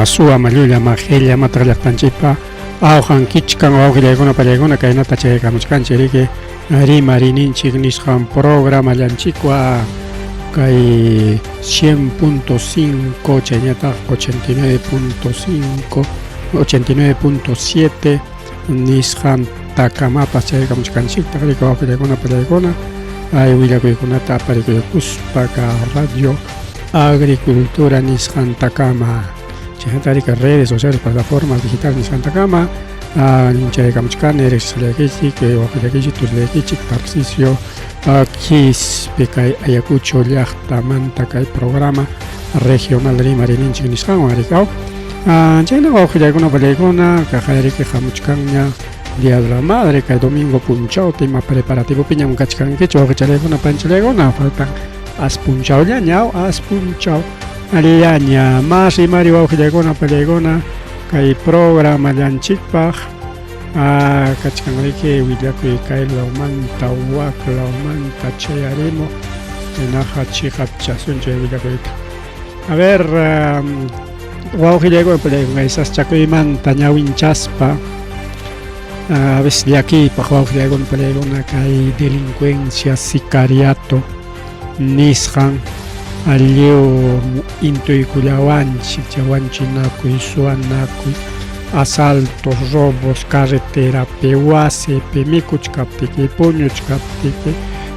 Ama suwa, ama llulla, ama qilla, amataq llaqtanchikpa awqan kichkan wawqillaykuna pallaykuna kaynata chayaykamuchkanchik riki rimarininchik nisqan programallanchikwan kay 100.5 chaynataq 89.5 89.7 nisqan takamapas chayaykamuchkanchiktaq riki wawqillaykuna pallaykuna ay willakuykunata aparikuykuspa ka radio agricultura nisqantakama chaynata riki redes sociales plataformas digitales nisqantakama chayaykamuchkani riqsisqallaykichik wawqillaykichik turillaykichik Tarcisio Quispe kay Ayacucho llaqtamanta kay programa regional rimarininchik nisqanwan rikaw chayna wawqillaykuna pallaykuna kaqayriki hamuchkanña Día de la Madre kay domingo punchawta ima preparativopiñam kachkankichik wawqichalaykuna panchalaykuna faltan as punchawllaña as punchaw allaña mas rimari wawqillaykuna pallaykuna kay programallanchikpaq kachkan riki willakuy kay lawmanta wak lawmanta chayarimuq hinaqa chiqapchasun chay willakuyta. A ver, wawqillaykuna pallaykuna saschakuymanta ñawinchaspa a veces llakiypaq wawqillaykuna pallaykuna kay delincuencia sicariato nisqan lliw intuykullawanchik chay wanchinakuy suwanakuy asaltos robos carreterapi wasipi mikuchkaptiki puñuchkaptiki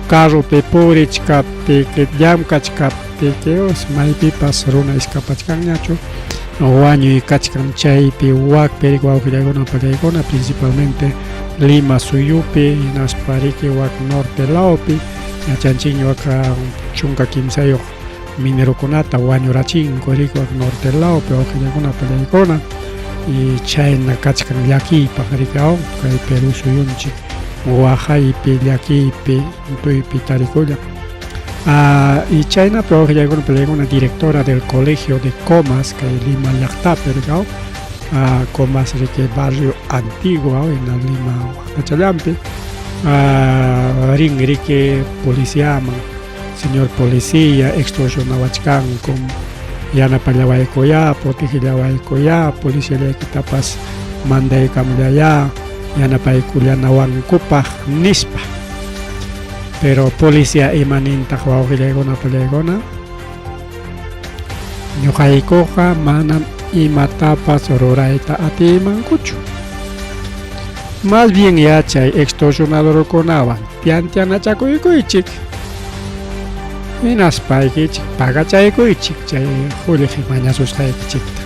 carropi purichkaptiki llamkachkaptiki maypipas runa escapachkanñachu wañuy kachkan chaypi wakpi wawqillaykuna pallaykuna principalmente Lima suyupi hinaspa riki wak norte lawpi yachanchikña wak 13 minerokunata wañurachinku riki wak norte lawpi wawqillaykuna pallaykuna y chayna kachkan llakiypaq riki aw kay Perú suyunchik waqaypi llakiypi tuypi tarikullan. Y chaynapi wawqillaykuna pallaykuna directora del colegio de Comas kay Lima llaqtapi riki aw Comas riki barrio antiguo hina Lima waqtachallanpi rin riki policiaman señor policía extorsionawachkankum yanapallawaykuyá protegellawaykuyá policiallaykitapas mandaykamullayá yanapaykullanawankupaq nispa. Pero policía imanintaq wawqillaykuna pallaykuna ñuqaykuqa manam imatapas rurayta atiymankuchu. Más bien yachay extorsionadorkunawan tiantianachakuykuychik hinaspaykichik pagachaykuychik chay qullqi mañasusqaykichikta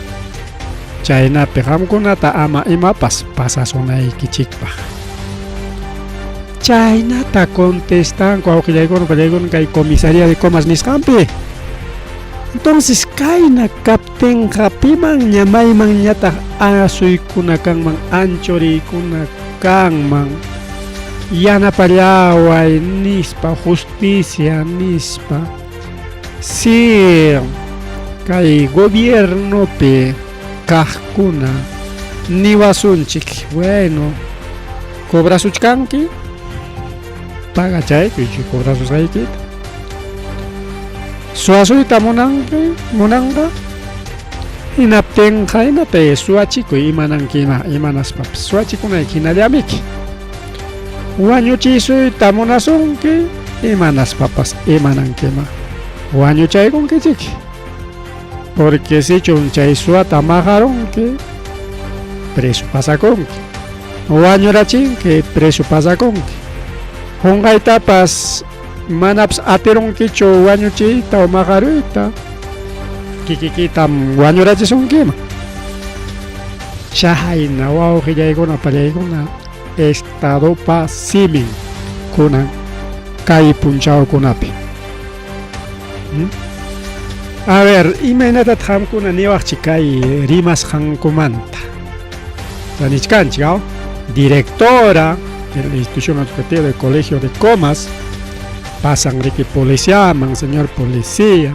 chaynapi qamkunata ama imapas pasasunaykichikpaq. Chaynata contestanku wawqillaykuna pallaykuna kay comisaría de Comas nisqanpi. Entonces kayna kaptinqa pimanña maymanñataq asuykuna kanman anchuriykuna kanman yanapallaway nispa justicia nispa si kay gobiernopi kaqkuna niwasunchik bueno cobrasuchkanki pagachaykuy chay cobrasusqaykita suwasuyta munanki munanqa hinaptinqa hinata suwachikuy imanankima imanaspapas suwachikunayki hinallamiki wañuchisuyta munasunki imanaspapas imanankima wañuchaykunkichik porque sichun chay suwata maqarunki preso pasakunki wañurachinki preso pasakunki qunqaytapas manapas atirunkichu wañuchiyta o maqaruyta kikikitam wañurachisunkiman chayna wawqillaykuna pallaykuna estadopa simin kunan kay punchawkunapi. A ver, imaynatataq qamkuna niwaqchik kay rimasqankumanta? Nichkanchik, aw? Directora de la institución educativa del Colegio de Comas pasan riki policiaman, señor policía,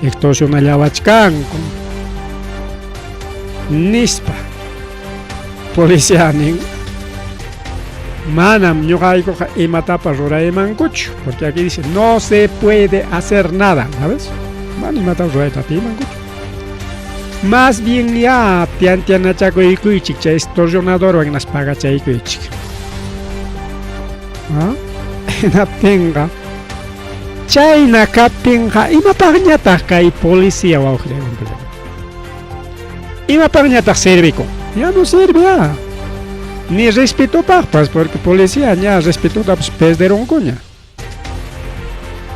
extorsionallawachkanku nispa. Policía nin, manam ñuqaykuqa imatapas ruraymankuchu, porque aquí dice, no se puede hacer nada, ¿sabes? Mana imatapas rurayta atiymankuchu. Más bien ya tiantianachakuykuychik chay extorsionadorwan hinaspa pagachaykuychik. ¿Ah? Hinaptinqa chayna kaptinqa imapaqñataq kay policía wawqillaywan Imapaqñataq sirvikun? Ya no sirve ya. Ni respetopaqpas, porque policía ña respetotapas perderunkuña.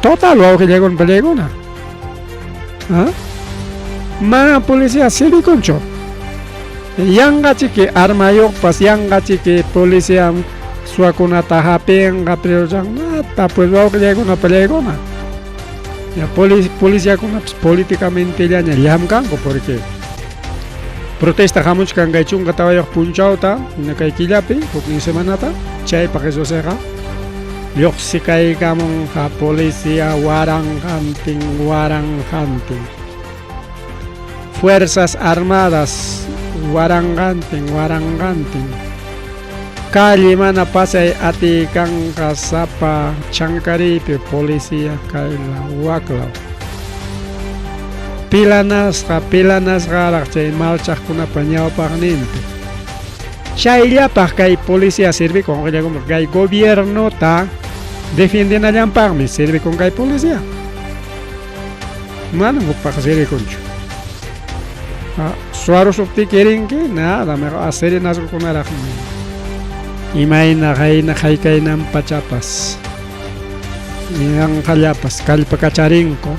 Total wawqillaykuna peleaykuna. ¿Ah? Mana policía sirvikunchu. Yanqachiki armayuqpas, yanqachiki policía suwakunata hapinqa, presuchanata, pues wawqillaykuna peleaykuna. Ya policiakunapas políticamentellaña llamkanku porque protesta hamuchkan kay 14 punchawta kay killapi huknin semanata chaypaq Jesusqa lluqsikaykamunqa policía waranqantin waranqantin fuerzas armadas waranqantin waranqantin calle mana pasay atiy kanqa sapa chankariypi policía kayla waklaw pilanasqa pilanasqaraq chay malchaqkunapa ñawpaqninpi chayllapaq kay policía sirvikun kay gobiernota defiendenallanpaqmi sirvikun kay policía manam hukpaq sirvikunchu. Suwarusuptiki rinki nada mejor serenazgokunaraqmi imayna qayna haykaynan pachapas yanqallapas kallpakacharinku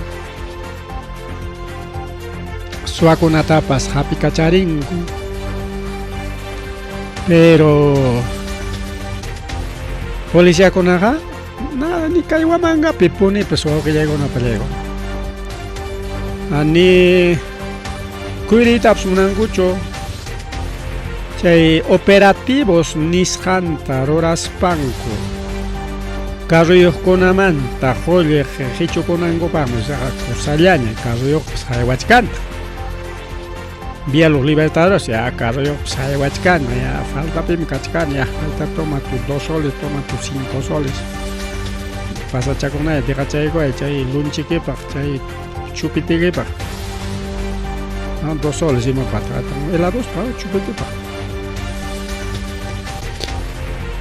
suwakunatapas hapikacharinku pero policiakunaqa nada ni kay Huamangapi punipas wawqillaykuna pallaykuna ni kuyriytapas munankuchu chay operativos nisqanta ruraspanku carroyuqkunamanta qullqi qichukunankupaqmi kusallaña carroyuqpas haywachkanta Vía Los Libertadores, ya carroyuqpas haywachkani, ya faltapimi kachkani, ya ahí toma tus 2 soles, toma tus 5 soles. Pasachakunaya tiqachaykuay chay lunchikipaq, chay chupitikipaq. No, 2 soles imapaq, heladospa chupitipaq.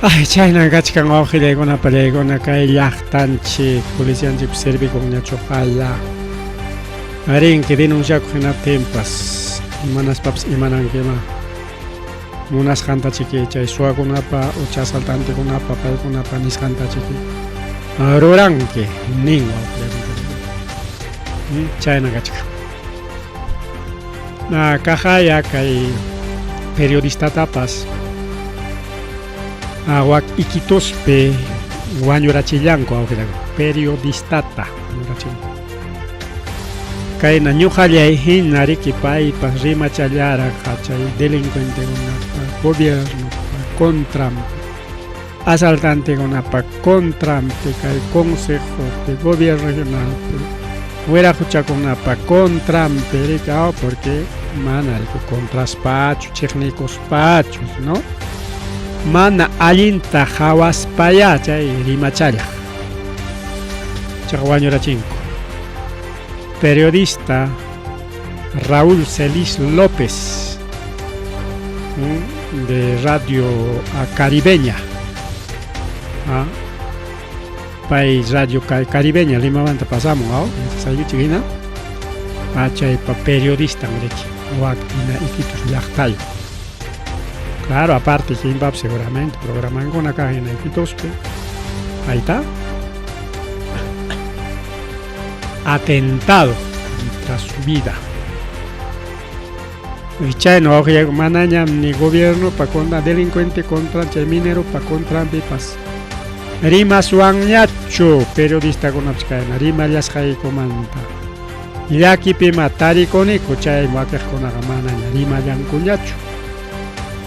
Ay, chaynan kachkan wawqillaykuna pallaykuna kay llaqtanchik policianchik servikunñachu qalla. Rinki denunciakuq hinaptinpas imanaspapas imanankima munasqantachiki chay suwakunapa ucha asaltantekunapa paykunapa nisqantachiki ruranki nin wawqillaykuna chayna kachkan. Kaqaya kay periodistatapas wak Iquitospi wañurachillanku wawqillaykuna periodistata wañurachinku. Kayna ñuqallay hina riki paypas rimachallarqa chay delincuentekunapa gobiernopa contranpi asaltantekunapa contranpi kay consejopi gobierno regionalpi wiraquchakunapa contranpi riki porque mana riki contraspachu chiqnikuspachu no mana allinta hawaspaya chay rimachallaq chaqa wañurachinku. Periodista Raúl Celis López de Radio Caribeña. Pay Radio Caribeña Limamanta pasamun, ¿no? Saykichik hina. Chaypa periodista riki wak hina Iquitos llaqtayo. Claro, aparte Jimbab seguramente programankuna kaq hina Iquitospi. Ahí está. Atentado contra su vida. Y chayna wawqillayku manañam ni gobierno pa contra delincuente contra chay minero pa contranpipas rimaswanñachu periodistakunapas kayna rimallasqaykumanta llakipima tarikuniku chay wakiqkunaqa manaña rimallankuñachu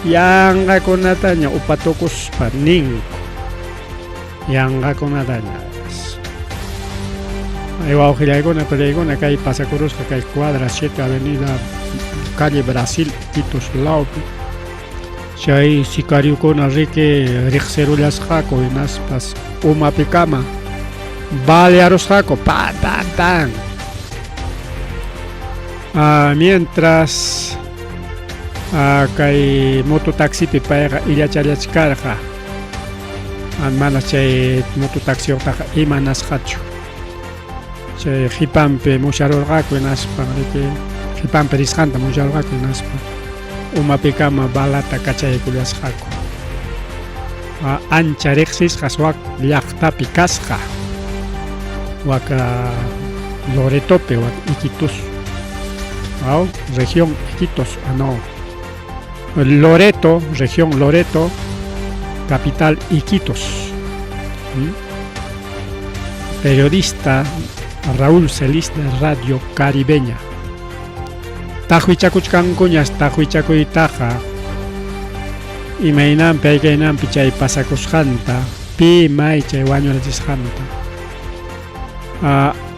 yanqakunataña upatukuspa ninku yanqakunataña. Ay wawqillaykuna pariykuna kay pasakurusqa kay cuadra 7 avenida calle Brasil Iquitos lawpi chay sicariokuna riki riqsirullasqaku hinaspas umapikama balearusqaku pan pan pan. Mientras kay mototaxipi payqa illachallachkarqa, mana chay mototaxiyuqtaqa imanasqachu. Chay qhipanpi musharurqaku hinaspa riki qhipanpi risqanta musharurqaku hinaspa umapikama balata kachaykullasqaku. Ancha riqsisqas wak llaqtapi kasqa, wak Loretopi, wak Iquitos, aw, región Iquitos, ah no, Loreto, región Loreto, capital Iquitos. Periodista Raúl Celis de Radio Caribeña. Taqwichakuchkankuñas taqwichakuytaqa imaynanpi aykaynanpi chay pasakusqanta, pi may chay wañurachisqanta.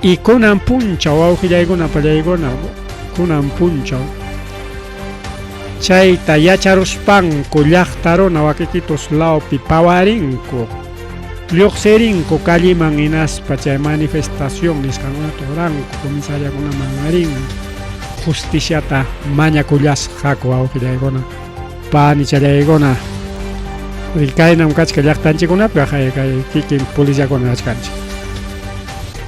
Y kunan punchaw wawqillaykuna pallaykuna kunan punchaw chayta yacharuspanku llaqta runa wakikitus lawpi pawarinku lluqsirinku calleman hinaspa chay manifestación nisqankunata ruranku comisariakunaman rin justiciata mañakullasqaku wawqillaykuna panichallaykuna kaynam kachka llaqtanchikkunapi kay kikin policiakuna kachkanchik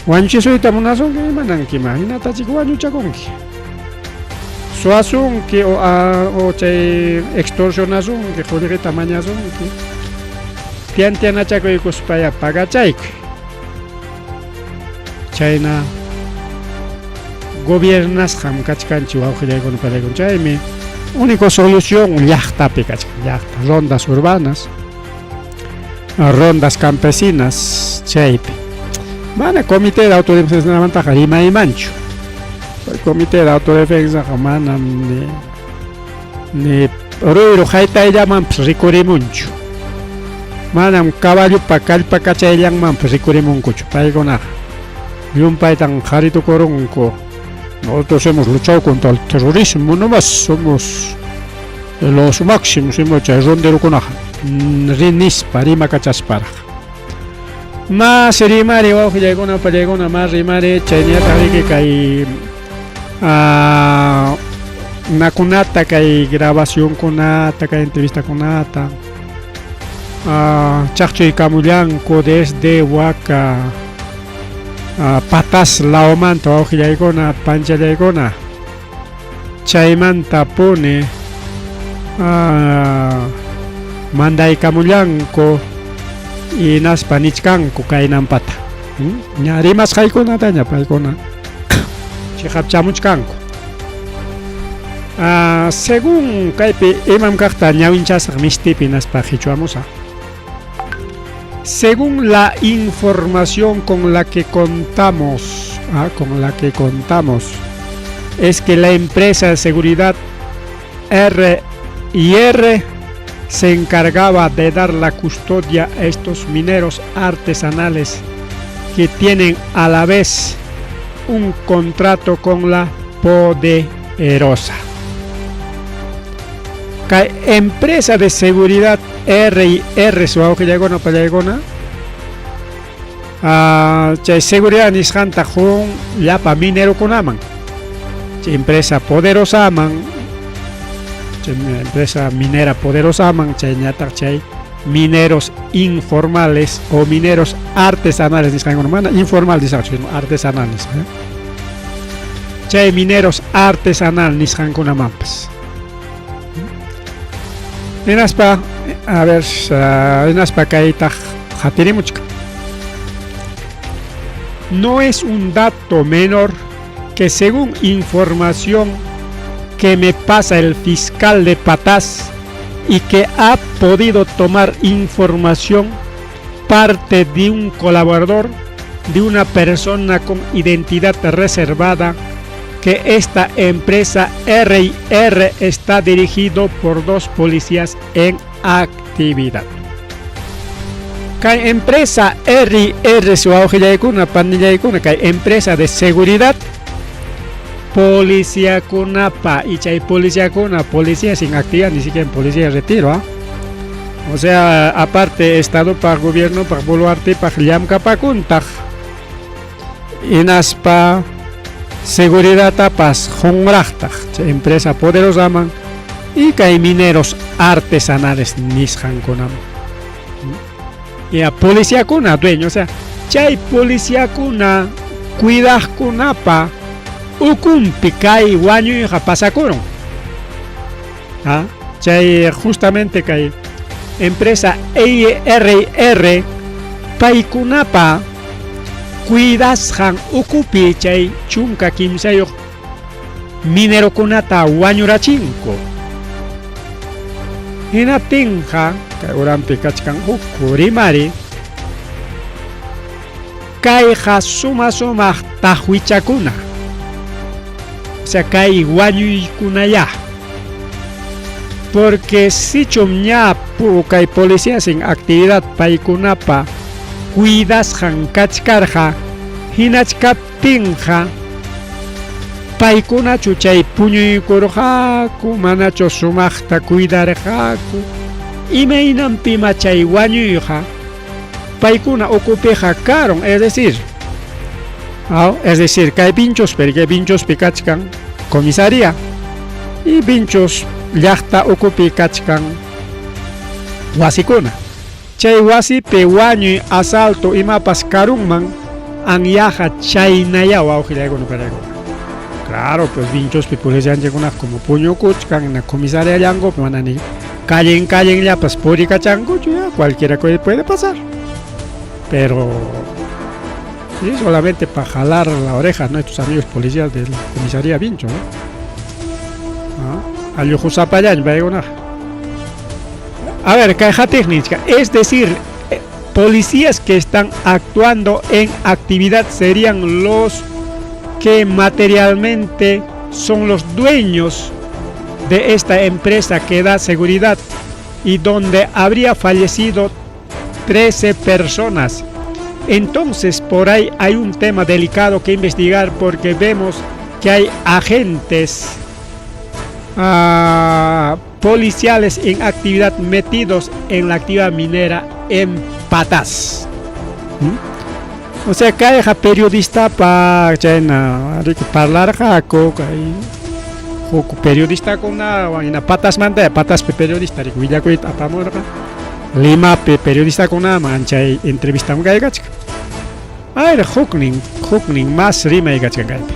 wañuchisuyta munasunki imanankima hinatachik wañuchakunki suwasunki o, o chay extorsionasunki qullqita mañasunki tiantianachakuykuspaya pagachaykuy chayna gobiernasqam kachkanchik wawqillaykuna panaykuna chaymi único solución llaqtapi kachkan llaqta rondas urbanas rondas campesinas chaypi mana comité de autodefensamantaqa rimaymanchu comité de autodefensaqa manam ni ni ruyru haytayllamanpas rikurimunchu manam caballopa kallpa kachayllanmanpas rikurimunkuchu paykunaqa llumpaytan qharitukurunku nosotros hemos luchado contra el terrorismo nomás somos los máximos hemos chay ronderokunaqa rinispa rimakachasparaq mas rimari wawqillaykuna pallaykuna mas rimari chayñataq riki kay nakunata kay grabacionkunata kay entrevistakunata chaqchuykamullanku desde waka patas lawmanta wawqillaykuna panchallaykuna chaymanta puni mandaykamullanku hinaspa nichkanku kaynampata ña rimasqaykunataña paykuna chiqapchamuchkanku según kaypi imam kaqta ñawinchasaq mistipi hinaspa qichwamusaq según la información con la que contamos con la que contamos es que la empresa de seguridad R y R se encargaba de dar la custodia a estos mineros artesanales que tienen a la vez un contrato con la poderosa. Kay empresa de seguridad R y R wawqillaykuna pallaykuna chay seguridad nisqanta qun llapa minerokunaman chay empresa poderosaman chay empresa minera poderosaman chayñataq chay mineros informales o mineros artesanales nisqankuna mana informal nisqachu sino artesanal nisqa chay mineros artesanal nisqankunamanpas hinaspa a ver hinaspa kaytaq qatirimuchkan no es un dato menor que según información que me pasa el fiscal de Pataz y que ha podido tomar información parte de un colaborador de una persona con identidad reservada que esta empresa R y R está dirigido por dos policías en actividad. Kay empresa R y R wawqillaykuna panillaykuna kay empresa de seguridad policiakunapa y chay policiakuna policía sin actividad ni siquiera policía de retiro ¿ah? O sea, aparte Estadopaq gobiernopaq Boluartepaq llamkapakuntaq hinaspa Seguridadtapas qunraqtaq chay empresa poderosaman y kay mineros artesanales nisqankunaman. Ya policiakuna dueño, o sea, chay policiakuna cuidaqkunapa ukunpi kay wañuyqa pasakurun. ¿Ah? Chay justamente kay empresa IRR paykunapa cuidasqan ukupi chay 13 minerokunata wañurachinku. Hinaptinqa kay uranpi kachkan huk rimari kayqa suma sumaq taqwichakuna. O sea, kay wañuykunayá. Porque sichum ña kay policía sin actividad paykunapa cuidasqan kachkarqa hinachkaptinqa paykunachu chay puñuykurqaku manachu sumaqta cuidarqaku imaynanpima chay wañuyqa paykuna ukupiqa karun, es decir, es decir, kay Vinchospi, kay Vinchospi kachkan comisaría y Vinchos llaqta ukupi kachkan wasikuna. Chay wasipi wañuy, asalto imapas karunman anyaqa chaynaya wawqillaykuna panaykuna. Claro, pues Vinchospi policianchikkunaqa como puñukuchkan hina comisaría llankupi mana ni callen callenllapas purikachankuchu ya cualquiera puede pasar. Pero sí, solamente para jalar la oreja, ¿no? Estos amigos policías de la comisaría Vincho, ¿no? ¿Ah? Alluqusapallan paykunaqa. A ver, kay técnica, es decir, policías que están actuando en actividad serían los que materialmente son los dueños de esta empresa que da seguridad y donde habría fallecido 13 personas. Entonces, por ahí hay un tema delicado que investigar porque vemos que hay agentes policiales en actividad metidos en la actividad minera en Pataz. O sea, kayqa periodista pa chayna parlarqaku kay huk periodistakuna hina Patazmanta Patazpi periodista willakuyta apamurqa Limapi periodistakunaman chay entrevistam kaykachkan. A ver, huknin más rimay kachkan kaypi.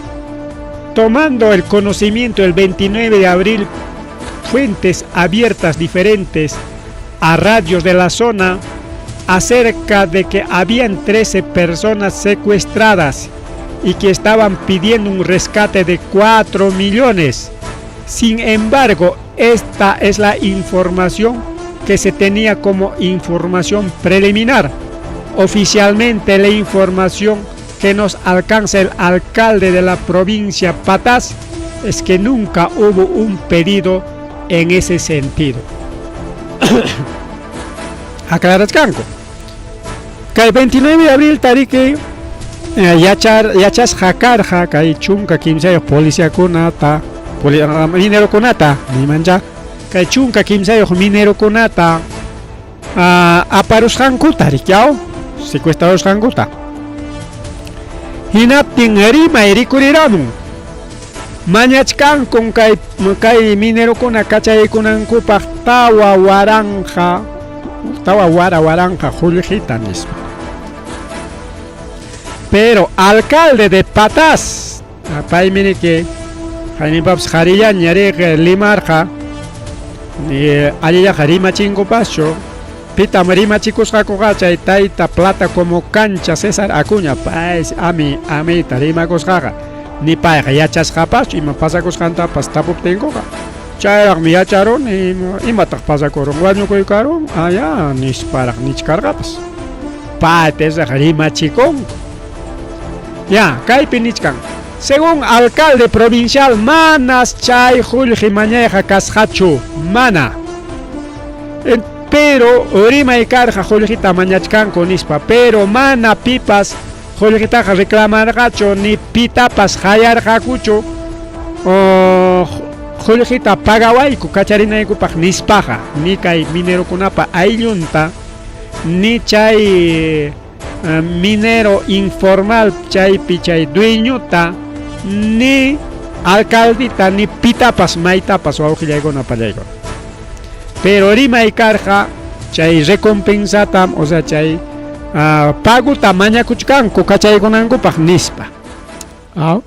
Tomando el conocimiento el 29 de abril, fuentes abiertas diferentes a radios de la zona acerca de que habían 13 personas secuestradas y que estaban pidiendo un rescate de 4 millones. Sin embargo, esta es la información que se tenía como información preliminar. Oficialmente la información que nos alcanza el alcalde de la provincia Pataz es que nunca hubo un pedido en ese sentido. Aclarachkanku. Kay 29 de abril tariki yachar yachasqa karqa kay 13 policiakunata minerokunata nimancha kay 13 minerokunata aparusqankuta rikiaw secuestrarusqankuta hinaptin rimay rikuriramun mañachkankun kay minerokuna kachaykunankupaq 4 wara waranqa qullqita nispa. Pero alcalde de Pataz paymi niki hayninpapas qharillaña riq limarqa allillaqa rimachinkupaschu pitam rimachikusqakuqa chay tayta plata como cancha César Acuña paysi amiyta rimakusqaqa ni payqa yachasqapaschu ima pasakusqantapas tapuptinkuqa chayraqmi yacharuni imataq pasakurun wañukuykarun aya nisparaq nichkarqapas paypiqa rimachikunku. Ya, kaypi nichkan según alcalde provincial manas chay qullqi mañayqa kasqachu mana. Pero rimay karqa qullqita mañachkanku nispa pero mana pipas qullqitaqa reclamarqachu ni pitapas hayarqakuchu qullqita pagawayku kacharinaykupaq nispaqa ni kay minerokunapa ayllunta ni chay minero informal chaypi chay dueñota Ni alcaldita ni pitapas maytapas wawqillaykuna pallaykuna. Pero rimay karqa chay recompensatam, o sea chay paguta mañakuchkanku kachaykunankupaq nispa. Aw.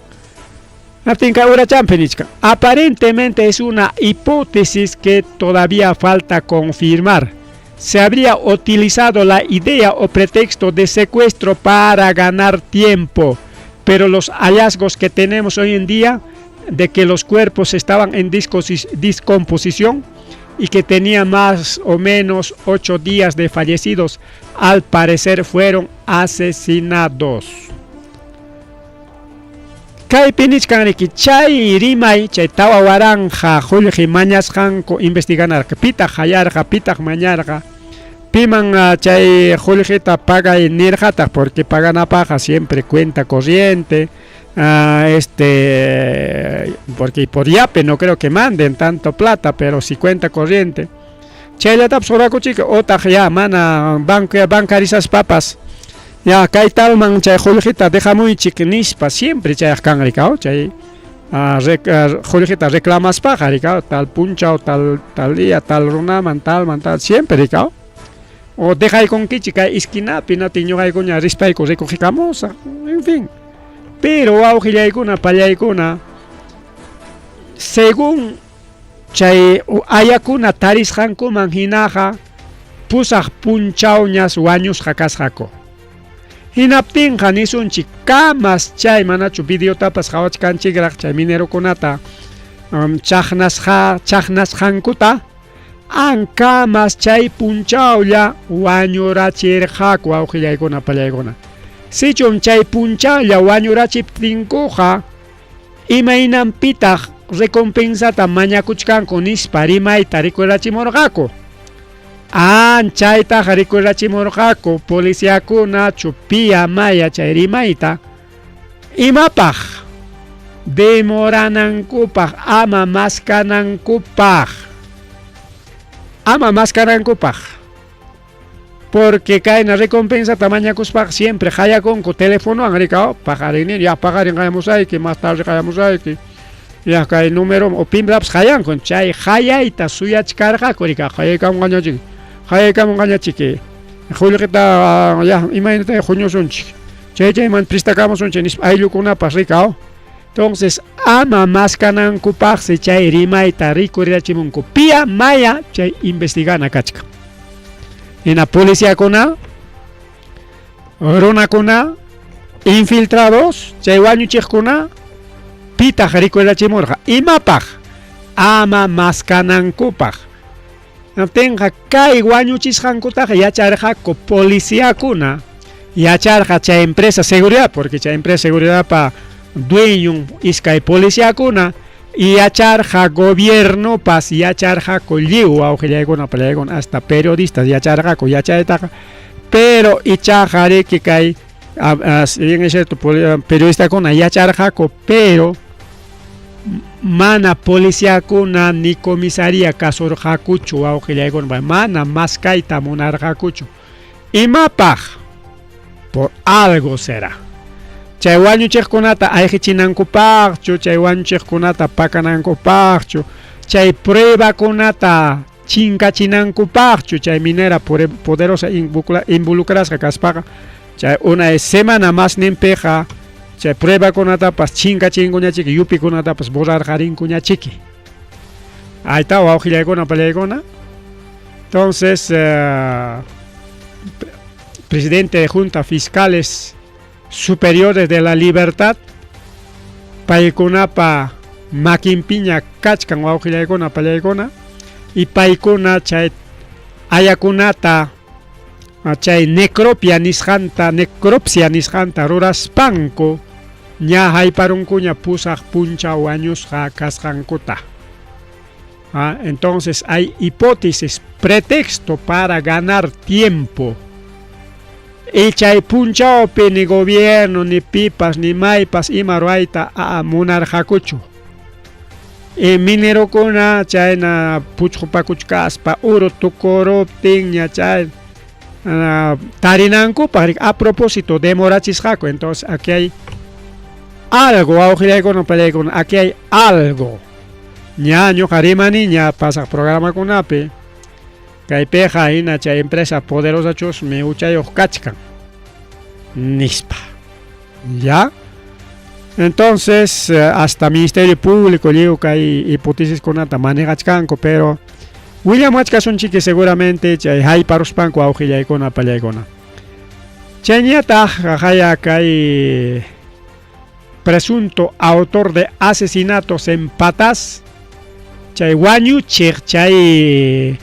Hinaptinqa urachanpi nichkan. Aparentemente es una hipótesis que todavía falta confirmar. Se habría utilizado la idea o pretexto de secuestro para ganar tiempo, pero los hallazgos que tenemos hoy en día de que los cuerpos estaban en descomposición y que tenían más o menos 8 días de fallecidos, al parecer fueron asesinados. Kaypi nichkan riki chay rimay chay 4000 qullqi mañasqanku investiganarqa pitaq hayarqa pitaq mañarqa piman chay qullqita pagay nirqataq porque paganapaqqa siempre cuenta corriente porque por yape no creo que manden tanto plata pero si cuenta corriente chayllatapas rurakuchika otaq ya mana banco bancarizaspapas ya kay talman chay qullqita dejamuychik nispa siempre chayaq kan rikaw chay qullqita reclamaspaqa rikaw tal punchaw tal tal día tal runaman talman tal siempre rikaw o dejaykunkichik kay esquinapi natin ñuqaykuña rispayku recogikamusaq en fin pero wawqillaykuna pallaykuna según chay ayakuna tarisqankuman hinaqa pusaq punchawñas wañusqa kasqaku. Hinaptinqa nisunchik kamas chay manachu videotapas qhawachkanchikraq chay minerokunata chaqnasqankuta ankamas chay punchawlla wañurachirqaku wawqillaykuna pallaykuna. Sichum chay punchawlla wañurachiptinkuqa imaynanpitaq recompensata mañakuchkanku nispa rimayta rikurachimurqaku. Chaytaqa rikurachimurqaku policiakuna chupia maya chay rimayta imapaq demoranankupaq ama maskanankupaq ama maskanankupaq porque kayna recompensata mañakuspaqa siempre hayakunku telefonowan rikaw paqarin ya paqarin qayamusayki más tarde qayamusayki ya kay número o pimlapas hayanku chay hayayta suyachkarqaku rika hayaykamunqañachik hayaykamunqañachik qullqita ya imaynata huñusunchik chay chayman prestakamusunchik nispa ayllukunapas rikaw. Entonces ama maskanankupaqsi chay rimayta rikurirachimunku pia maya chay investigana kachkan. Hina policiakuna runakuna infiltrados chay wañuchiqkuna pitaq rikurachimurqa imapaq ama maskanankupaq. Hinaptinqa kay wañuchisqankutaqa yacharqaku policiakuna yacharqa chay empresa seguridad porque chay empresa seguridadpa dueño iskay policiakuna y yacharqa gobiernopas yacharqaku lliw wawqillaykuna pallaykuna hasta periodistas yacharqaku yachaytaqa pero ichaqa riki kay si bien es cierto periodistakuna yacharqaku pero mana policiakuna ni comisaría kasurqakuchu wawqillaykuna mana maskayta munarqakuchu imapaq por algo será. Chay wañuchiqkunata ayqichinankupaqchu chay wañuchiqkunata pakanankupaqchu chay pruebakunata chinkachinankupaqchu chay minera poderosa involucrasqa kaspaqa chay una semana más ninpiqa chay pruebakunatapas chinkachinkuñachiki yupikunatapas borrarqarinkuñachiki. Ahí está wawqillaykuna pallaykuna. Entonces presidente de Junta Fiscales Superiores de la Libertad paykunapa makinpiña kachkan wawqillaykuna pallaykuna y paykuna chay ayakunata chay necropia nisqanta necropsia nisqanta ruraspanku ña hayparunkuña pusaq punchaw wañusqa kasqankuta. Entonces hay hipótesis, pretexto para ganar tiempo. Y chay punchawpi ni gobierno, ni pipas, ni maypas ima ruwayta munarqakuchu. Y minerokuna chayna puchqupakuchkaspa uru tukuruptinña chay tarinankupaq a propósito demorachisqaku. Entonces aquí hay algo, wawqillaykuna pallaykuna, aquí hay algo. Ña ñuqa rimaniña pasaq programakunapi, kaypiqa hina chay empresa poderosachusmi huchayuq kachkan, nispa. ¿Ya? Entonces, hasta Ministerio Público lliw kay hipótesiskunata manejachkanku, pero willamuwachkasunchiki seguramente chay hayparuspanku wawqillaykuna pallaykuna. Chayñataq qaqaya kay presunto autor de asesinatos en Pataz, chay wañuchiq, chay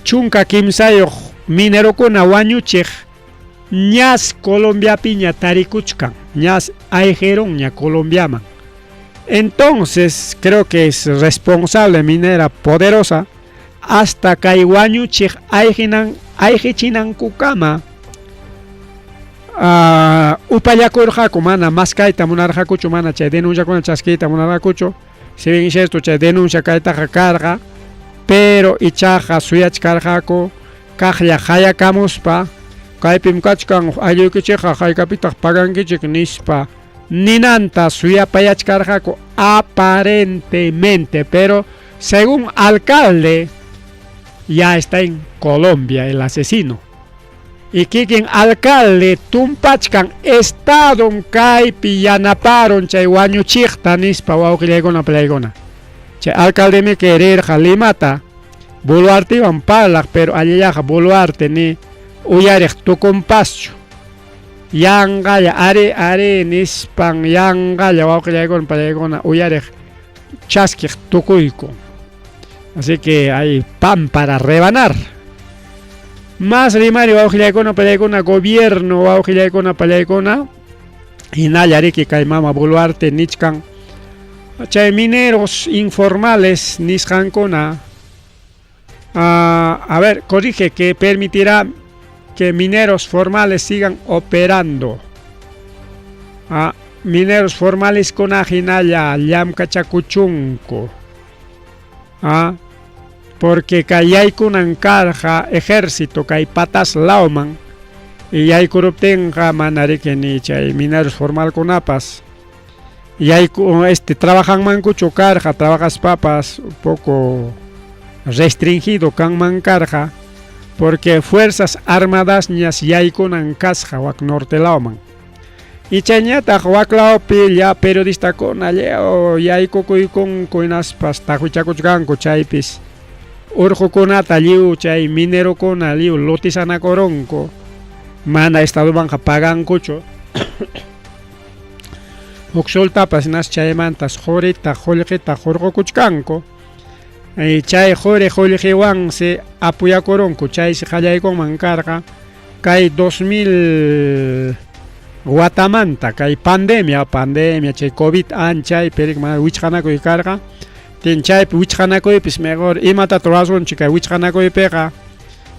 13 minerokuna wañuchiq, ñas Colombiapiña tarikuchkan, ñas ayqirunña Colombiaman. Entonces, creo que es responsable minera poderosa hasta kay wañuchiq ayqichinankukama upallakurqaku, mana maskayta munarqakuchu, mana chay denunciakuna chaskiyta munarqakuchu. Si bien es cierto chay denuncia kaytaqa karqa, pero ichaqa suyachkarqaku kaqlla qayakamuspa kaypim kachkan aylluykichikqa haykapitaq pagankichik nispa ninanta suyapayachkarqaku aparentemente, pero según alcalde ya está en Colombia el asesino. Y kikin alcalde tumpachkan estadon kaypi yanaparon chay wañuchiqta nispa wawqillaykuna pallaykuna. Chay alcaldemi rirqa Limata Boluartewan parlaq, pero allillaqa Boluarte ni uyariq tukunpaschu. Yanqalla ari ari nispan yanqalla wawqillaykuna pallaykuna uyariq chaskiq tukuykun. Así que hay pan para rebanar. Más rimari wawqillaykuna pallaykuna gobierno wawqillaykuna pallaykuna hinalla riki kay mama Boluarte nichkan chay mineros informales nisqankuna a ver, corrige que permitirá que mineros formales sigan operando. Mineros formales kuna hinalla llamkachakuchunku. Porque kay yaykunan karqa ejército kay Pataz lawman y yaykuruptinqa mana riki ni chay mineros formalkunapas yayku trabajanmankuchu karqa, trabajaspapas un poco restringido kanman karqa porque fuerzas armadas ñas yaykunan kasqa wak norte lawman. Y chayñataq wak lawpi ya periodistakuna lliw yaykukuykunku hinaspas taqwichakuchkanku chaypis urqukunata lliw chay minerokuna lliw lotizanakurunku mana estadomanqa pagankuchu. Huk soltapas hinas chaymantas qurita qullqita hurqukuchkanku. Chay quri qullqiwansi apoyakurunku chaysi qallaykunman karqa kay 2000 watamanta kay pandemia chay COVID anchaypi riki mana wichqanakuy karqa. Tin chaypi wichqanakuypis mejor imatata rurasunchik kay wichqanakuypiqa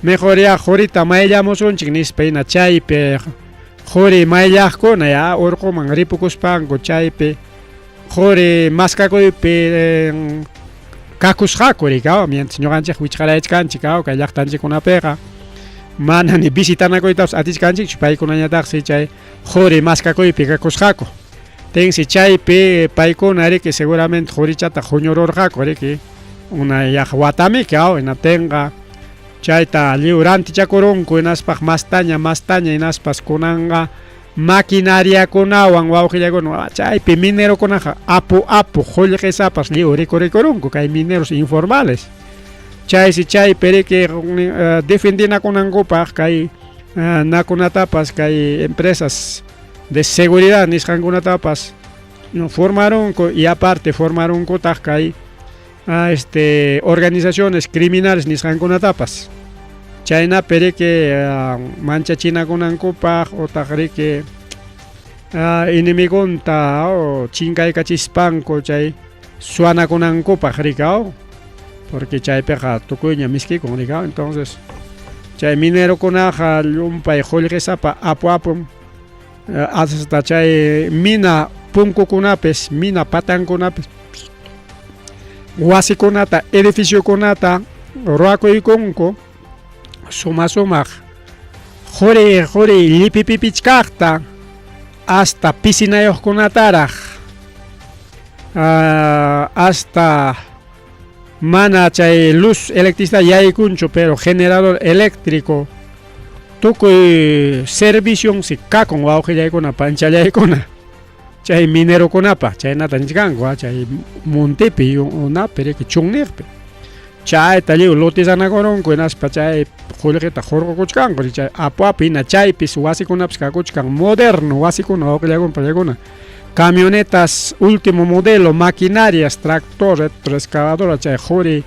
mejor ya qurita mayllamusunchik nispa hina chaypi quri mayllaqkuna ya urquman ripukuspanku chaypi quri maskakuypi kakusqaku riki mientras ñuqanchik wichqarayachkanchik kay llaqtanchikkunapiqa mana ni visitanakuytapas atichkanchikchu paykunañataqsi chay quri maskakuypi kakusqaku. Tinsi chaypi paykuna riki seguramente qurichata huñururqaku riki una yaq watamiki hinaptinqa chayta lliw rantichakurunku hinaspaq mastaña hinaspas kunanqa maquinariakunawan wawqillaykuna chaypi minerokunaqa apu apu qullqisapas lliw rikurikurunku kay mineros informales. Chaysi chaypi riki defendinakunankupaq kay nakunatapas kay empresas de seguridad nisqankunatapas formarunku y aparte formarunkutaq kay organizaciones criminales nisqankunatapas. Chaynapi riki manchachinakunankupaq utaq riki enemigonta chinkaykachispanku chay suanakunankupaq riki porque chaypiqa tukuyña miskikun riki entonces chay minerokunaqa llumpay qullqisapa apu apum hasta chay mina punkukunapis mina patankunapis wasikunata edificiokunata ruwakuykunku suma sumaq quri llipipipichkaqta. Hasta pisinayuqkunataraq hasta mana chay luz electricidad yaykunchu pero generador eléctrico tukuy servicionsi kakun wawqillaykuna panchallaykuna chay minerokunapa chaynata nichkanku chay montepi unapi riki chunniqpi chayta lliw lotizanakurunku hinaspa chay qullqita hurqukuchkanku chay apu apu hina chaypis wasikunapas kakuchkan moderno wasikuna wawqillaykuna panchallaykuna camionetas último modelo maquinarias tractor excavadora chay quri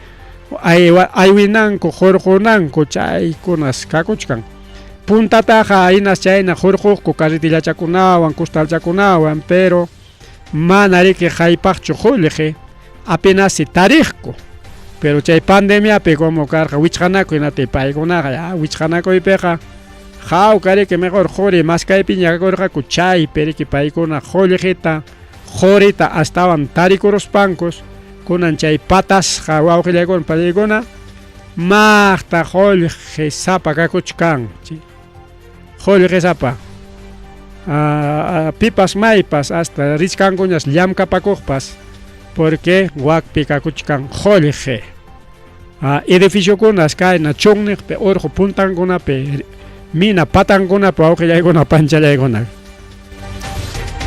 aywinanku hurqunanku chaykunas kakuchkan puntataqa hinas chayna hurquqku carretillachakunawan costalchakunawan pero mana riki haypaqchu qullqi apenas tariqku pero chay pandemiapi como karqa wichqanakuy hinati paykunaqa ya wichqanakuypiqa hawka riki mejor quri maskaypiña kakurqaku chaypi riki paykuna qullqita qurita astawan tarikuruspankus kunan chay patasqa wawqillaykuna pallaykuna maqta qullqi sapa kakuchkan qullqisapa pipas maypas hasta richkankuñas llamkapakuqpas porque wakpi kakuchkan qullqi edificiokunas kayna chunniqpi urqu puntankunapi mina patankunapi wawqillaykuna panchallaykuna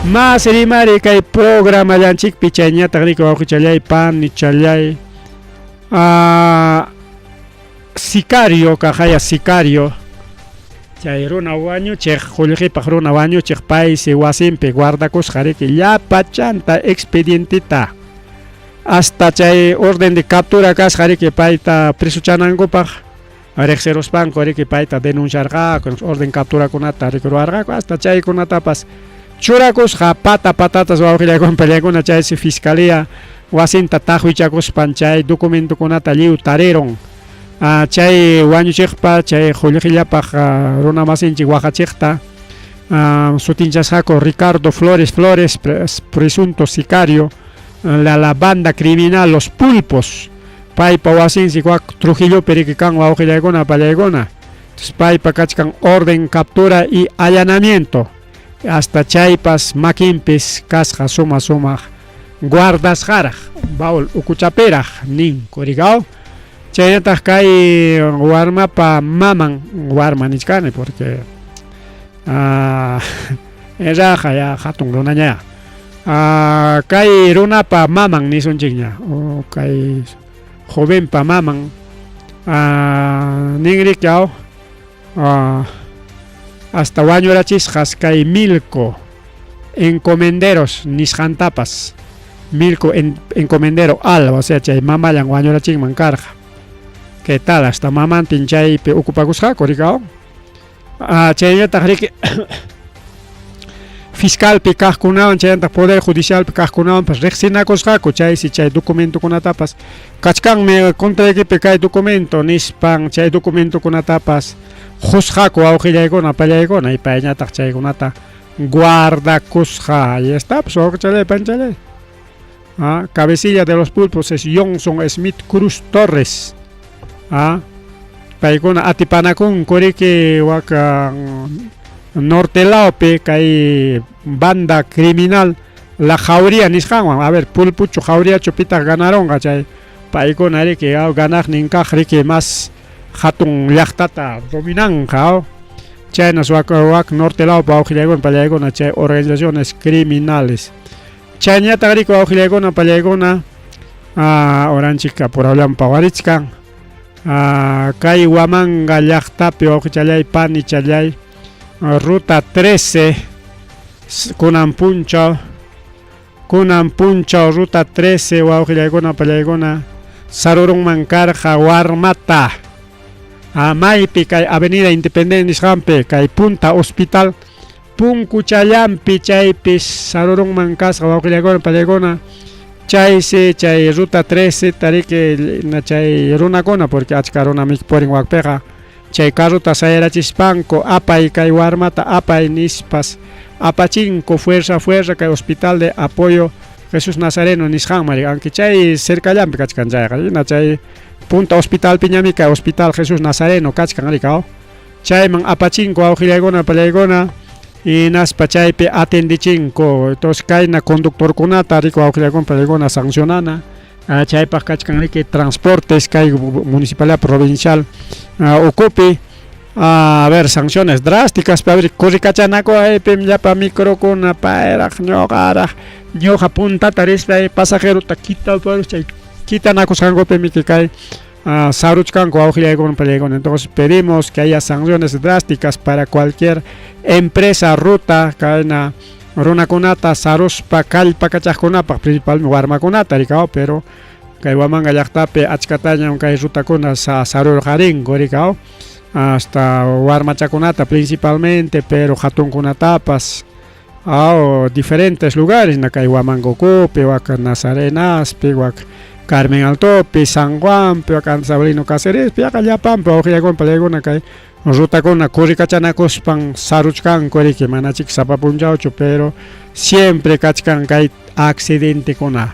mas rimari kay programallanchikpi chayñataq riki wawqichallay panichallay sicario kaqaya sicario chay runa wañuchiq qullqipaq runa wañuchiq paysi wasinpi guardakusqa riki llapachanta expedienteta hasta chay orden de captura kasqa riki payta presochanankupaq riqsiruspanku riki payta denunciarqaku orden capturakunata riki ruwarqaku hasta chaykunatapas churakusqa pata patatas wawqillaykuna pallaykuna chaysi fiscalía wasinta taqwichakuspan chay documentokunata lliw tarirun chay wañuchiqpa chay qullqillapaq runa masinchik waqachiqta sutinchasqaku Ricardo Flores Flores presunto sicario la banda criminal Los Pulpos paypa wasinsi wak Trujillopi riki kan wawqillaykuna pallaykuna entonces paypa kachkan orden captura y allanamiento hasta chaypas makinpis kasqa suma sumaq guardasqaraq baúl ukuchapiraq ninku rikaw chaynataq kay warmapa maman warma nichkani porque raqa ya hatun runaña kay runapa maman nisunchikña o kay jovenpa maman ninriki aw hasta wañurachisqas kay Milko encomenderos nisqantapas Milko encomendero Alba o sea chay mamallan wañurachinman karqa ¿qué tal? Hasta mamantin chaypi ocupakusqaku rikaw chaynataq riki fiscalpi kaqkunawan chaynataq poder judicialpi kaqkunawanpas riqsinakusqaku chaysi chay documentokunatapas kachkanmi contraykipi kay documento nispan chay documentokunatapas qusqaku wawqillaykuna pallaykuna y payñataq chaykunata guardakusqa ahí está pues wawqichalay panchalay cabecilla de los pulpos es Johnson Smith Cruz Torres paykuna atipanakunku riki waka norte lawpi kay banda criminal La Jauría nisqanwan a ver pulpuchu jauríachu pitaq ganarunqa chay paykuna riki ganaqnin kaq riki mas hatun llaqtata dominanqa chaynas wak wak norte lawpi wawqillaykuna pallaykuna chay organizaciones criminales chayñataq riki wawqillaykuna pallaykuna oranchik apurallan pawarichkan kay Huamanga llaqtapi wawqichallay panichallay ruta 13 kunan punchaw kunan punchaw ruta 13 wawqillaykuna pallaykuna sarurunman karqa warmata maypi kay avenida Independencia nisqanpi kay Punta Hospital punkuchallanpi chaypis sarurunman kasqa wawqillaykuna pallaykuna chaysi chay ruta 13 tariki chay runakuna porque achka runami purin wakpiqa chay carrota sayarachispanku apay kay warmata apay nispas apachinku fuerza fuerza kay hospital de apoyo Jesús Nazareno nisqanman aunque chay cercallanpi kachkan chayqa hina chay Punta Hospitalpiñami kay Hospital Jesús Nazareno kachkan rikaw chayman apachinku wawqillaykuna pallaykuna. Hinaspa chaypi atendechinku. Entonces kayna conductorkunata riki wawqillakuna paykuna sancionana. Chaypaq kachkan riki transportes kay municipalidad provincial ukupi. A ver, sanciones drásticas, a ver, corrikachanaku aypim llapa microkuna payraq ñuqaraq ñuqa puntata rispa pasajerota quitaparus chay quitanakusqankupi miki kay saruchkanku wawqillaykuna pallaykuna. Entonces pedimos que haya sanciones drásticas para cualquier empresa ruta kayna runakunata saruspa kallpakachaqkunapaq principalmente warmakunata rikaw, pero kay Huamanga llaqtapi achkatañam kay rutakuna sarurqarinku rikaw, hasta warmachakunata principalmente, pero hatunkunatapas aw diferentes lugares na kay Huamanga ukupi, wak Nazarenaspi, wak Carmen Altopi, San Juanpi, wak Ansablino Cacerespi, yaqa llapanpi wawqillaykuna pallaykuna kay rutakuna kurikachanakuspan saruchkanku riki, manachik sapa punchawchu, pero siempre kachkan kay accidentekuna.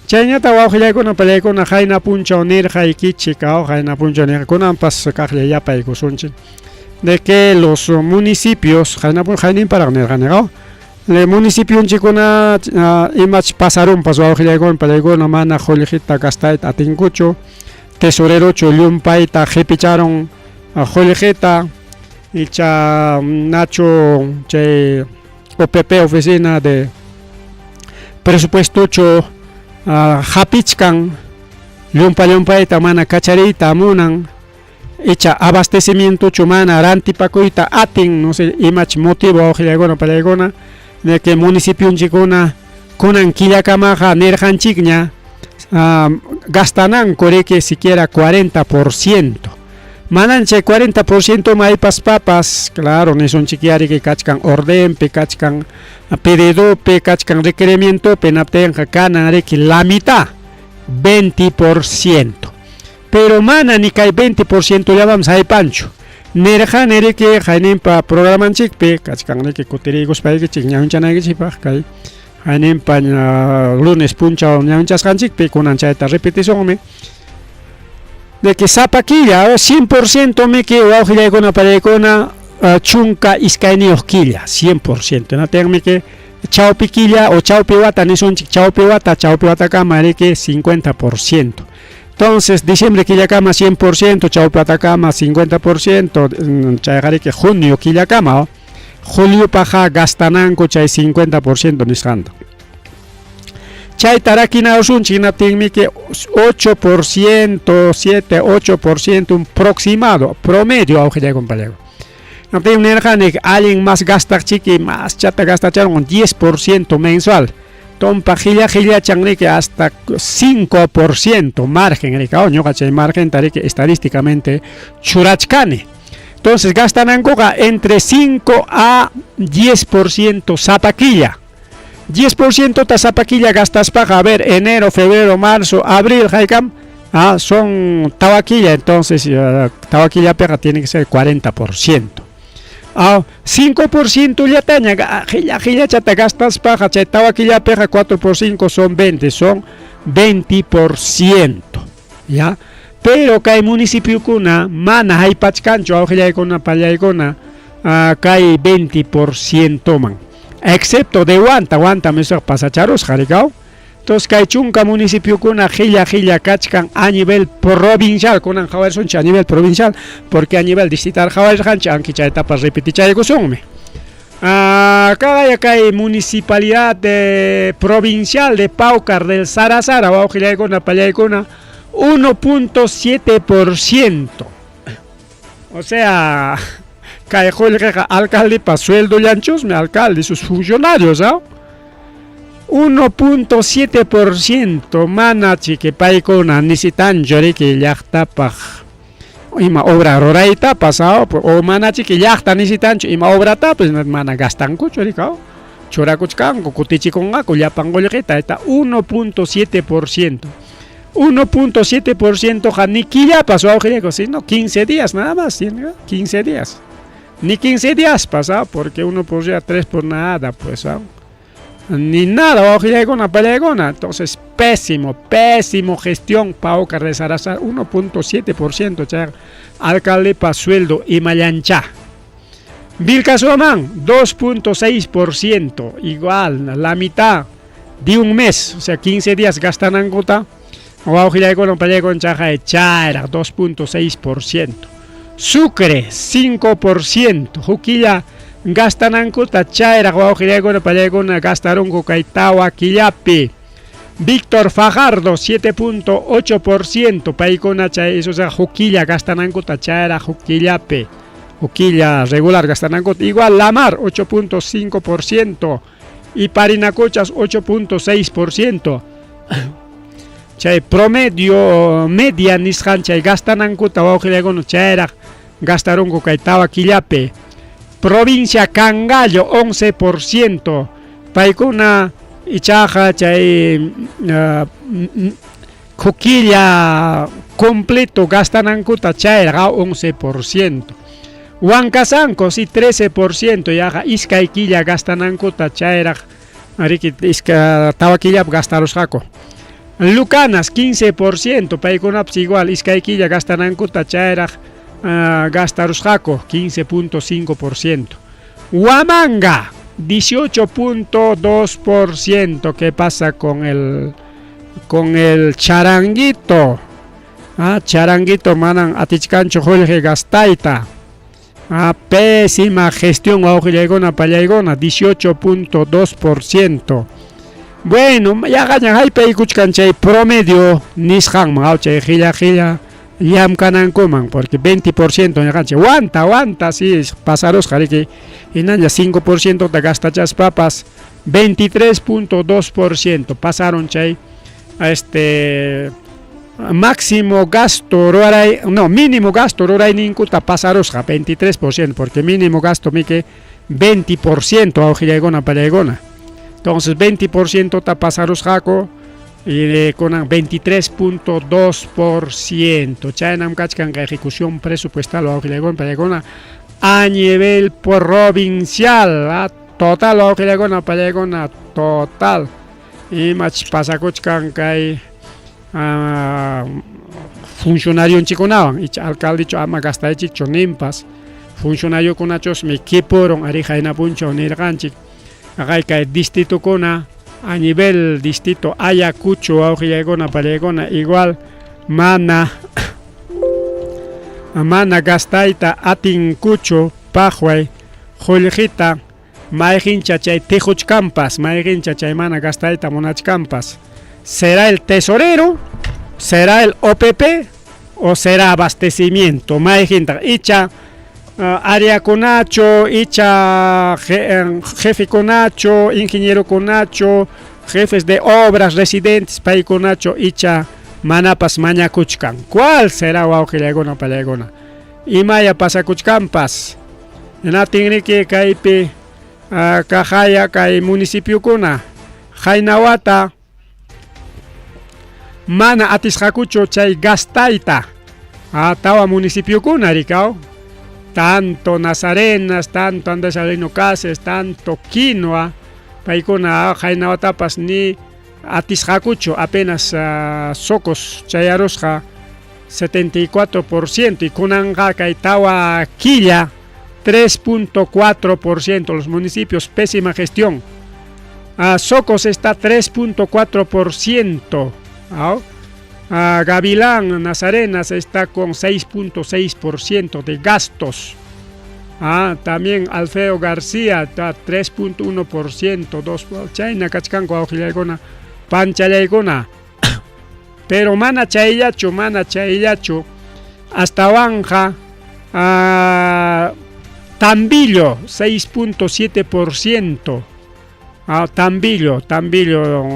Chayñata wawqillaykuna pallaykuna qayna punchaw nirqaykichik, aw qayna punchaw nirqa, kunanpas kaqlla yapaykusunchik, de que los municipios, qayna qayninparaq nirqani, aw le municipionchikuna imach pasarunpas wawqillaykuna pallaykuna mana qullqita gastayta atinkuchu, tesorerochu llumpayta qhipicharun qullqita, icha nachu chay OPP oficina de presupuestochu hapichkan llumpa llumpayta mana kachariyta munan, icha abastecimientochu mana rantipakuyta atin, no sé imach motivo wawqillaykuna pallaykuna de que municipionchikuna kunan killakamaqa nirqanchikña gastananku riki siquiera 40%. Manan chay 40% maypaspapas, claro, nisunchikyá riki kachkan ordenpi, kachkan pedidopi, kachkan requerimientopi, naptinqa kanan riki la mitad, 20%. Pero mana ni kay 20% llamanpas haypanchu. Nirqani riki qayninpa programanchikpi, kachkan riki kutiriykuspaykichik ñawinchanaykichikpaq kay qayninpa lunes punchaw ñawinchasqanchikpi, kunan chayta repetisunmi. De que sapa killa, 100% miki wawqillaykuna pallaykuna 12 killa, 100%. Natinmi que chawpi killa o chawpi wata nisunchik, chawpi wata, chawpi watakama riki 50%. Entonces, diciembre killakama 100%, chawpi watakama 50%, chayqa riki junio killakama, juliopaqqa gastananku chay 50% nisqanta. Chayta rakinawsunchik hinaptinmi que 8%, 7, 8% un aproximado, promedio wawqillaykuna pallaykuna. Hinaptinmi nirqani allin más gastaqchiki, más chata gastacharun 10% mensual. Tumpa qilla qillachan riki hasta 5% margen riki, ñuqa chay margenta riki estadísticamente churachkani. Entonces gastanankuqa entre 5 a 10% sapa killa. 10% ta sapa killa gastaspaqa, a ver, enero, febrero, marzo, abril, haykam, son tawa killa, entonces tawa killapiqa tiene que ser 40%. 5% llataña qilla qillachata gastaspaqa chay tawa killapiqa 4 por 5 son 20, son 20%, ¿ya? Pero kay municipiokuna mana haypachkanchu wawqillaykuna pallaykuna kay 20% man, excepto de Huanta, Huanta misaq pasacharusqa rikaw. Entonces kay chunka municipiokuna qilla qilla kachkan a nivel provincial, kunan qhawarirsunchik a nivel provincial, porque a nivel distrital qhawarirqanchik, anki chaytapas repetichaykusunmi. Kaya kay municipalidad de provincial de Paucar del Sara Sara, wawqillaykuna pallaykuna 1.7%. O sea, kay qullqiqa alcaldepa sueldollanchusmi, alcalde y sus funcionarios, ¿ah? 1.7% mana chiki paykuna necesitanchu riki llaqtapaq ima obra ruraytapas, o mana chiki llaqta necesitanchu ima obratapas, mana gastankuchu riki, churakuchkanku kutichikunqaku llapan qullqita, eta 1.7%. 1.7% qa ni killapas wawqillayku, sino 15 días nada más, 15 días. Ni 15 días pasa, porque uno por día, 3 por nada, pues, ¿ah? Ni nada, wawqillaykuna pallaykuna. Entonces, pésimo, pésimo gestión Paucar de Sara Sara, 1.7% chay alcaldepa sueldo imallancha. Vilcashuamán 2.6%, igual, la mitad de un mes, o sea, 15 días gastanankuta, wawqillaykuna pallaykuna chaqay chayraq 2.6%. Sucre 5%, huk killa gastanankuta chayraq wawqillaykuna pallaykuna gastarunku kay tawa killapi. Víctor Fajardo 7.8%, paykuna chay eso sea huk killa gastanankuta chayraq huk killapi. Huk killa regular gastanankuta. Igual Lamar 8.5% y Parinacochas 8.6%. Chay promedio media nisqan chay gastanankuta wawqillaykuna chayraq gastarunku kay tawa killapi. Provincia Cangallo 11%. Paykuna ichaqa chay huk killa completo gastanankuta chayraq 11%. Huancasanco sí 13% yaqa iskay killa gastanankuta chayraq riki iska tawa killapi gastarusqaku. Lucanas 15% paykunapas igual iskay killa gastanankuta chayraq gastarusqaku 15.5%. Huamanga 18.2%. ¿Qué pasa con el charanguito? Ah, charanguito manan atichkanchu qullqi gastayta. Ah, pésima gestión wawqillaykuna pallaykuna 18.2%. Bueno, yaqaña haypaykuchkan chay promedio nisqanman, chay qilla qilla llamkanankuman, porque 20% ñaqanchik Huanta, Huanta, sí, pasarusqa riki, hinalla 5% ta gastachaspapas 23.2% pasaron chay este máximo gasto ruray, no, mínimo gasto rurayninkuta pasarusqa 23%, porque mínimo gasto mike 20% wawqillaykuna pallaykuna. Entonces 20% ta pasarusqaku y kunan 23.2%. Chaynam kachkan ejecución presupuestal wawqillaykuna pallaykuna a nivel provincial, total wawqillaykuna pallaykuna, total. Imach pasakuchkan kay funcionarionchikkunawan icha alcaldechu ama gastaychikchu ninpas funcionariokunachusmi kipurun ari qayna punchaw nirqanchik haqay kay distritokuna a nivel distrito Ayacucho wawqillaykuna pallaykuna igual mana gastayta atinkuchu paqway qullqita mayqincha chay tiquchkanpas mayqincha chay mana gastayta munachkanpas. ¿Será el tesorero? ¿Será el OPP? ¿O será abastecimiento? Mayqintaq icha áreakunachu icha jefekunachu ingenierokunachu jefes de obras residentes paykunachu icha manapas mañakuchkan? ¿Cuál será, wawqillaykuna pallaykuna? Imaya pasakuchkanpas hinaptinriki kaypi kaqaya kay municipiokuna qayna wata mana atisqakuchu chay gastayta tawa municipiokuna rikaw tanto Nazarenas, tanto Andrés Avelino Cáceres, tanto Quinua, paykuna qayna watapas ni atisqakuchu, apenas Socos chayarusqa 74% y kunanqa kay tawa killa 3.4% los municipios, pésima gestión. Socos está 3.4%. Gavilán, Nazarenas está con 6.6% de gastos. También Alfredo García está 3.1%, 2, chayna kachkanku wawqillaykuna, panchallaykuna. Pero mana chayllachu, mana chayllachu. Astawanqa Tambillo 6.7%. Tambillo, Tambillo,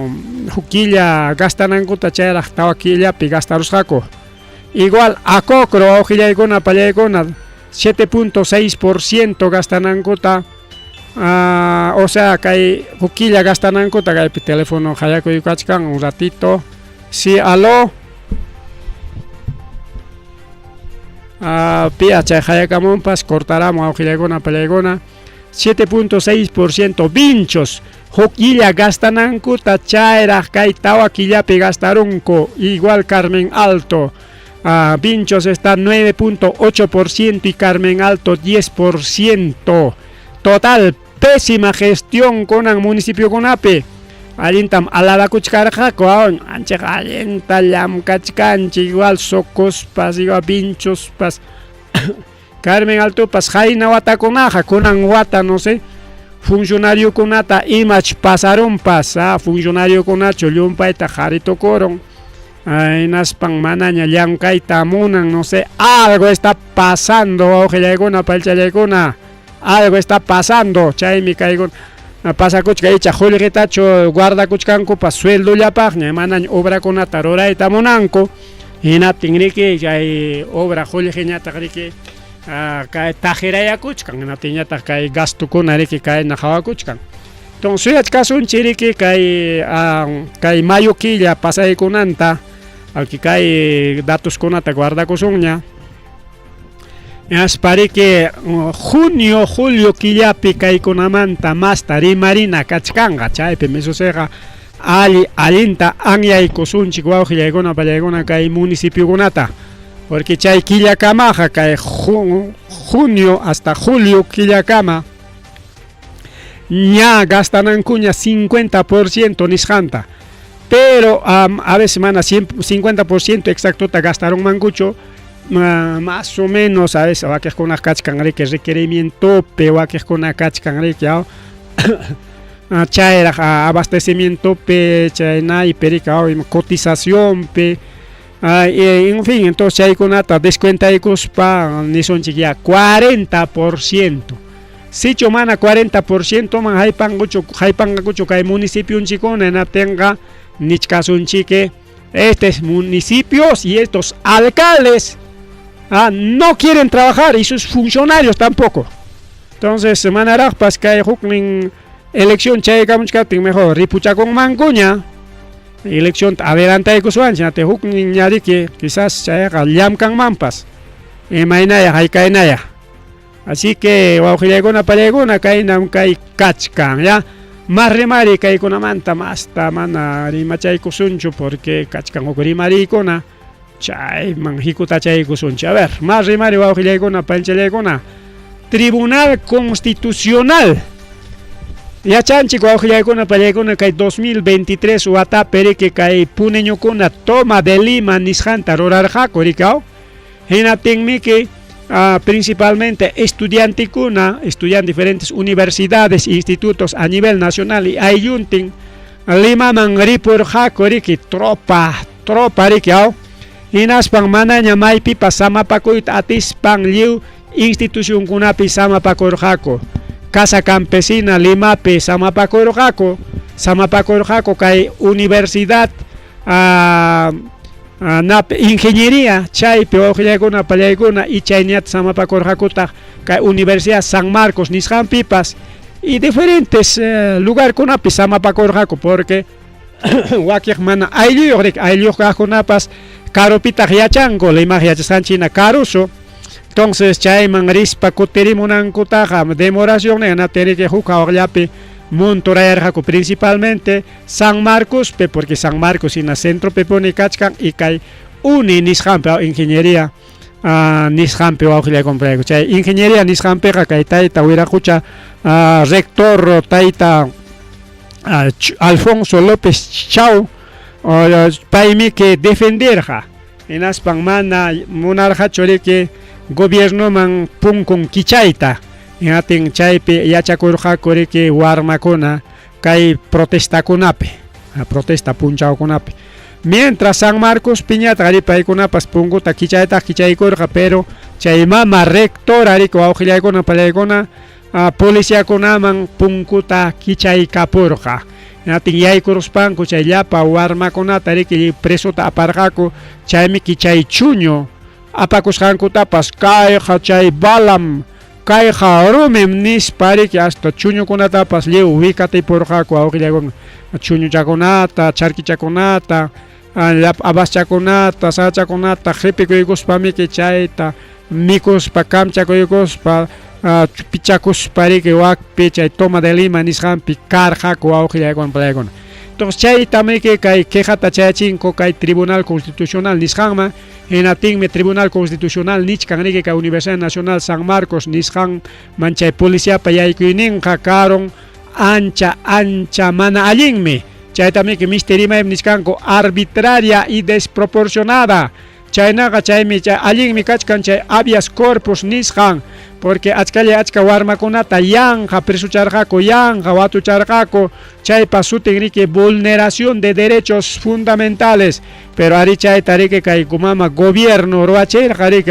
huk killa gastanankuta chayraq tawa killapi gastarusqaku. Igual Acocro wawqillaykuna pallaykuna 7.6% gastanankuta, o sea, kay huk killa gastanankuta. Kaypi teléfono qayakuykachkan, un ratito. Sí, aló. Pia chay qayakamunpas cortaramo wawqillaykuna pallaykuna. 7.6% Vinchos huk killa gastanankuta chayraq kay tawa killapi gastarunku, igual Carmen Alto. Vinchos está 9.8% y Carmen Alto 10%. Total, pésima gestión kunan municipiokunapi. Allintam alabakuchkarqaku, anchaqa allinta llamkachkanchik, igual Socospas, igual Vinchospas, Carmen Altopas, qayna watakunaqa, kunan wata, no sé, funcionariokunata imach pasarunpas, funcionariokunachu llumpayta qharitukurun, hinaspan manaña llamkayta munan, no sé, algo está pasando, wawqillaykuna, paychallaykuna, algo está pasando, chaymi kaykuna pasakuchka, icha qullqitachu guardakuchkankupas sueldollapaqña, manaña obrakunata rurayta munanku, hinaptin riki chay obra qullqiñataq riki kay taqirayakuchkan, hinaptinñataq kay gastukuna riki kayna qhawakuchkan. Entonces suyachkasunchik riki kay kay mayo killa pasaykunanta, aunque kay datoskunata guardakusunña. Hinaspa riki junio, julio killapi kaykunamanta masta rimarina kachkanqa, chaypi misusiqa alli allinta anyaykusunchik wawqillaykuna pallaykuna kay municipiokunata, porque chay killakamaqa kay junio hasta julio killakama ña gastanankuña 50% nisqanta, pero a veces mana 50% exactota gastarunmankuchu, más o menos a veces wakiqkuna kachkan riki requerimientopi, wakiqkuna kachkan riki chayraq abastecimientopi, chaynaypi riki cotizacionpi, en fin, entonces chaykunata descuentaykuspa nisunchik ya 40%. Sichu mana 40% man haypankuchu haypanqakuchu kay municipionchikuna, hinaptinqa nichkasunchiki estos municipios y estos alcaldes no quieren trabajar y sus funcionarios tampoco. Entonces manaraqpas kay huknin elección chaykamuchkaptin mejor ripuchakunmankuña, elección adelantaykusuanchik, ate huknin ñariki quizás chayqa llamkanmanpas, imaynaya haykaynaya. Así que wawqillaykuna pallaykuna kaynam kay kachkan, ya. Mas rimari kaykunamanta masta mana rimachaykusunchu porque kachkan huk rimariykuna chayman hikutachaykusunchik. A ver, mas rimari wawqillaykuna panchallaykuna. Tribunal Constitucional. Yachanchik wawqillaykuna pallaykuna kay 2023 watapi riki kay puneñukuna toma de Lima nisqanta rurarqaku rikaw. Hinaptinmiki principalmente estudiantikuna estudian diferentes universidades, institutos a nivel nacional y aylluntin Limaman ripurqaku riki tropa, tropa riki aw. Hinaspan manaña maypipas samapakuyta atispan lliw institucionkunapi samapakurqaku. Casa Campesina Limapi samapakurqaku, samapakurqaku kay universidad ingeniería chaypi wawqillaykuna pallaykuna y chayñata samapakurqakutaq kay Universidad San Marcos nisqanpipas y diferentes lugarkunapi samapakurqaku porque wakiq mana aylluyuq riki, aylluyuq kaqkunapas karupitaq yachanku, Limaq yachasqanchik hina karusu. Entonces chayman rispa kutirimunankutaqa demoración hinaptin huk hawaqllapi monturayarqaku, principalmente San Marcospi, porque San Marcos hina centropi puni kachkan y kay UNI nisqanpi ingeniería nisqanpi wawqillaykuna. Chay ingeniería nisqanpiqa kay tayta Wiraqucha rector tayta Alfonso López Chau paymiki defenderqa, hinaspan mana munarqachu riki gobiernoman punkun kichayta. Hinaptin chaypi yachakurqaku riki warmakuna kay protestakunapi, protesta punchawkunapi. Mientras San Marcos piñataq ari paykunapas punkuta kichaytaq kichaykurqa, pero chay mama rectora riki wawqillaykuna pallaykuna policiakunaman punkuta kichaykapurqa. Hinaptin yaykuruspanku chay llapa warmakunata riki presota aparqaku, chaymiki chay chuño apakusqankutapas kayqa chay balam, kayqa rumim nispa riki hasta chuñukunatapas lliw wikatipurqaku wawqillaykuna, chuñuchakunata, charkichakunata, llapa abaschakunata, sachakunata qhipikuykuspamiki chayta mikuspa kamchakuykuspa pichakuspa riki wakpi chay toma de Lima nisqanpi karqaku wawqillaykuna pallaykuna. Entonces chaytamiki kay quejata chayachinku kay Tribunal Constitucional nisqanman, hinaptinmi Tribunal Constitucional nichkan riki kay Universidad Nacional San Marcos nisqanman chay policiapa yaykuyninqa karun ancha ancha mana allinmi. Chaytamiki misti rimaypi nichkanku arbitraria y desproporcionada. Chaynaqa chaymi chay allinmi kachkan chay habeas corpus nisqan, porque achkalla achka warmakunata yanqa presucharqaku, yanqa watucharqaku, chaypa sutin riki vulneración de derechos fundamentales. Pero ari chayta riki kay mama gobierno ruwachirqa riki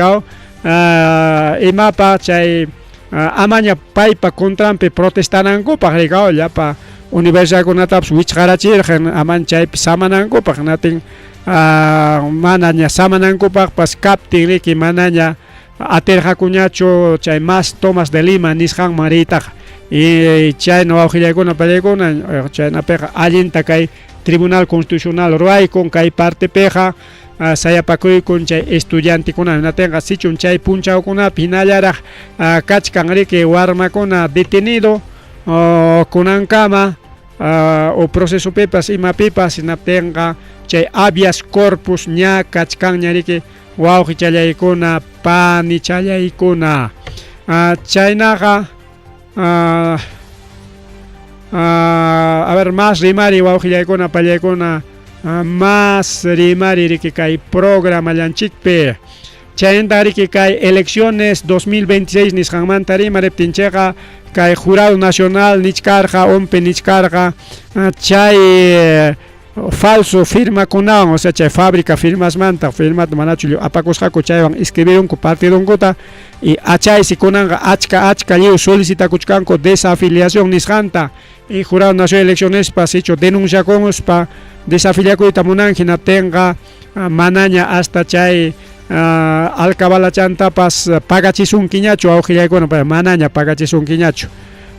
imapa chay amaña paypa contranpi protestanankupaq riki llapa universidadkunatapas wichqarachirqa aman chaypi samanankupaq, natin manaña samanankupaqpas kaptin riki manaña atirqakuñachu chay más Tomás de Lima nisqanman riytaqa. Y chayna wawqillaykuna pallaykuna chaynapiqa allinta kay Tribunal Constitucional ruwaykun kay partepiqa sayapakuykun chay estudiantekuna, hinatinqa sichun chay punchawkunapi hinallaraq kachkan riki warmakuna detenido kunankama o procesopipas imapipas, hinaptinqa chay habeas corpus ña kachkanña riki wawqichallaykuna panichallaykuna. Chaynaqa a ver, más rimari wawqillaykuna pallaykuna, más rimari riki kay programallanchikpi. Chaynata riki kay elecciones 2026 nisqanmanta rimariptinchikqa kay Jurado Nacional nichkarqa, umpi nichkarqa chay falso firmakunawan, o sea chay fábrica firmasmanta firmata manachu apakusqaku chaywan escribirunku partidunkuta, y achaysi kunanqa achka achka lliw solicitakuchkanku desafiliación nisqanta. Y Jurado Nacional de Eleccionespa sichu denunciakunuspa desafiliakuyta munan hinaptinqa manaña hasta chay alcabalachantapas pagachisunkiñachu wawqillaykuna, manaña pagachisunkiñachu.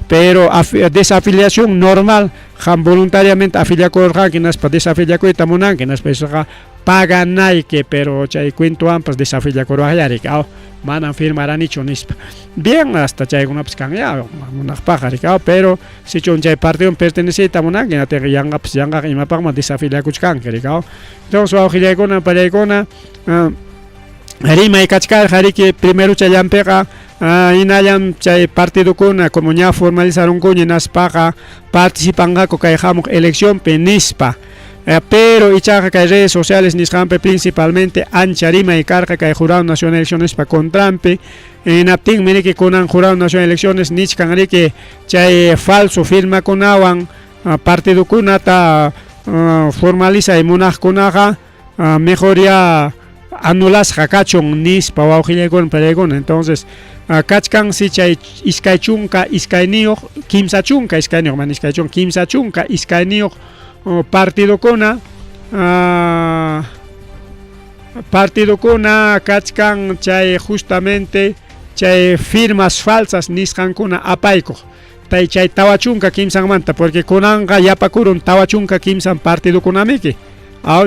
Pero desafiliación normal, qam voluntariamente afiliakurqanki hinaspa desafiliakuyta munanki hinaspa isoqa paganayki, pero chay cuentowanpas desafiliakuruwaqlla riki, manam firmaranichu nispa. Bien, hasta chaykunapas kan ya munaqpaqqa riki, pero sichun chay partidoman perteneceyta munanki hinaptinqa yanqapas yanqaqa imapaqman desafiliakuchkanki riki. Entonces wawqillaykuna pallaykuna, rimay kachkarqa riki primeruchallanpiqa hinallam chay partidokuna como ña formalizarunkuña hinaspaqa participanqaku kay hamuq eleccionpi nispa. Pero ichaqa kay redes sociales nisqanpi principalmente ancha rimay karqa kay Jurado Nacional de Eleccionespa contranpi. Hinaptinmi riki kunan Jurado Nacional de Elecciones nichkan riki chay falso firmakunawan partidokunata formalizay munaqkunaqa mejor ya anulasqa kachun nispa wawqillaykuna pallaykuna. Entonces kachkansi chay 22, 32, mana 20, 32 partidokuna kachkan chay justamente chay firmas falsas nisqankuna apaykuq. Chay 43manta, porque kunanqa yapakurun 43 partidokunamiki.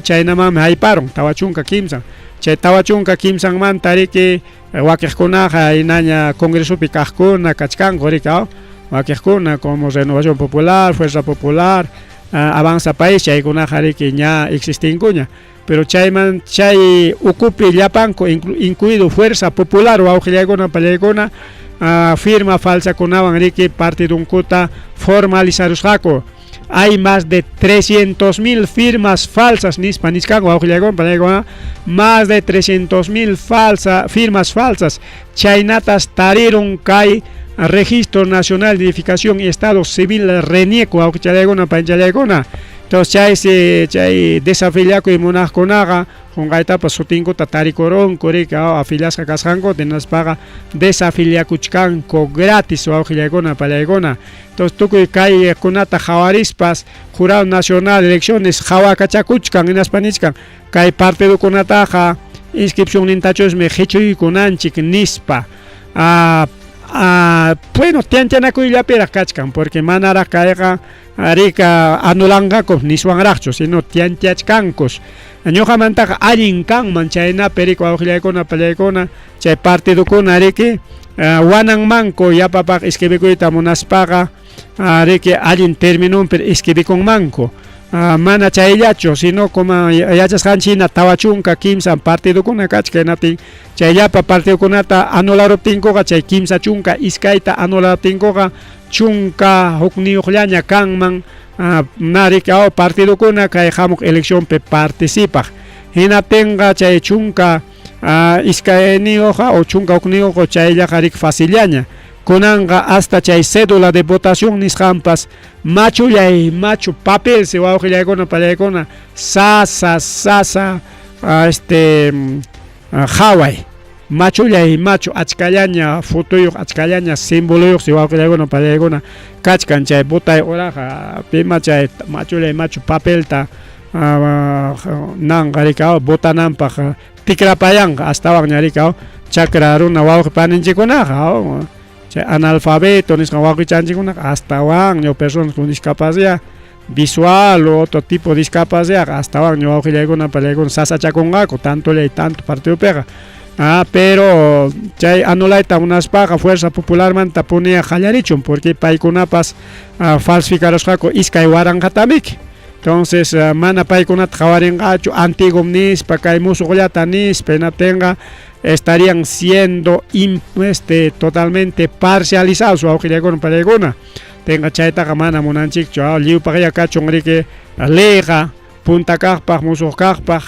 Chaynamanmi hayparun 43. Chay 43manta riki wakiqkunaqa hinaña congresopi kaqkuna kachkanku riki, wakiqkuna como Renovación Popular, Fuerza Popular, Avanza País, chaykunaqa riki ña existinkuña. Pero chayman chay ukupi llapanku incluido Fuerza Popular wawqillaykuna pallaykuna firma falsakunawan riki partidunkuta formalizarusqaku. Hay más de 300.000 firmas falsas nispa nichkanku wawqillaykuna pallaykuna, más de 300.000 firmas falsas chaynatas tarirun kay Registro Nacional de Identificación y Estado Civil RENIECO wawqichallaykuna panchallaykuna. Entonces chaysi chay desafiliakuy munaqkunaqa qunqaytapas sutinkuta tarikurunku riki afiliasqa kasqankuta hinaspaqa desafiliakuchkanku gratis wawqillaykuna pallaykuna. Entonces tukuy kaykunata qhawarispas Jurado Nacional de Elecciones qhawakachakuchkan hinaspa nichkan kay partidokunataqa inscripcionnintachusmi qichuykunanchik nispa. Bueno, tiantianakuyllapiraq kachkan porque manaraq kayqa rika anulanqaku niswanraqchu, sino tiantiachkankus. Ñuqamantaqa allin kanman chaynapi riki wawqillaykuna pallaykuna chay partidokuna riki wananmanku yapapaq escribikuyta munaspaqa riki allin terminonpi escribikunmanku. Mana chayllachu, sino kuma yachasqanchik hina 43 partidokuna kachkan, hinaptin chay llapa partidokunata anularuptinkuqa, chay 32ta anularuptinkuqa 11llaña kanman nariki aw partidokuna kay hamuq eleccionpi participaq. Hinaptinqa chay 12yuqqa o 11yuqqa chayllaqa riki facillaña. Kunanqa hasta chay cédula de votación nisqanpas machullay machu papelsi wawqillaykuna pallaykuna sasa sasa este qhaway. Machullay machu achkallaña fotoyuq achkallaña simboloyuqsi wawqillaykuna pallaykuna kachkan chay votay horaqa pima chay machullay machu papelta nanqa riki votananpaq tikrapayanqa astawanña riki chakra runa wawqi paninchikkunaqa chay analfabeto nisqan wawqichanchikkunaqa astawanña personas con discapacidad visual o otro tipo de discapacidad astawanña wawqillaykuna pallaykuna sasachakunqaku tantollay tanto partidopiqa. Pero chay anulayta munaspaqa Fuerza Popularmanta puniya qallarichun porque paykunapas falsificarusqaku 2000tamiki. Entonces mana paykunata qhawarinqachu antiguom nispa kay musuqllata nispa, hinaptinqa estarían siendo totalmente parcializados wawqillaykuna pallaykuna. Tinqa chaytaqa mana munanchikchu, lliwpaqya kachun riki leyqa punta kaqpaq musuq kaqpaq,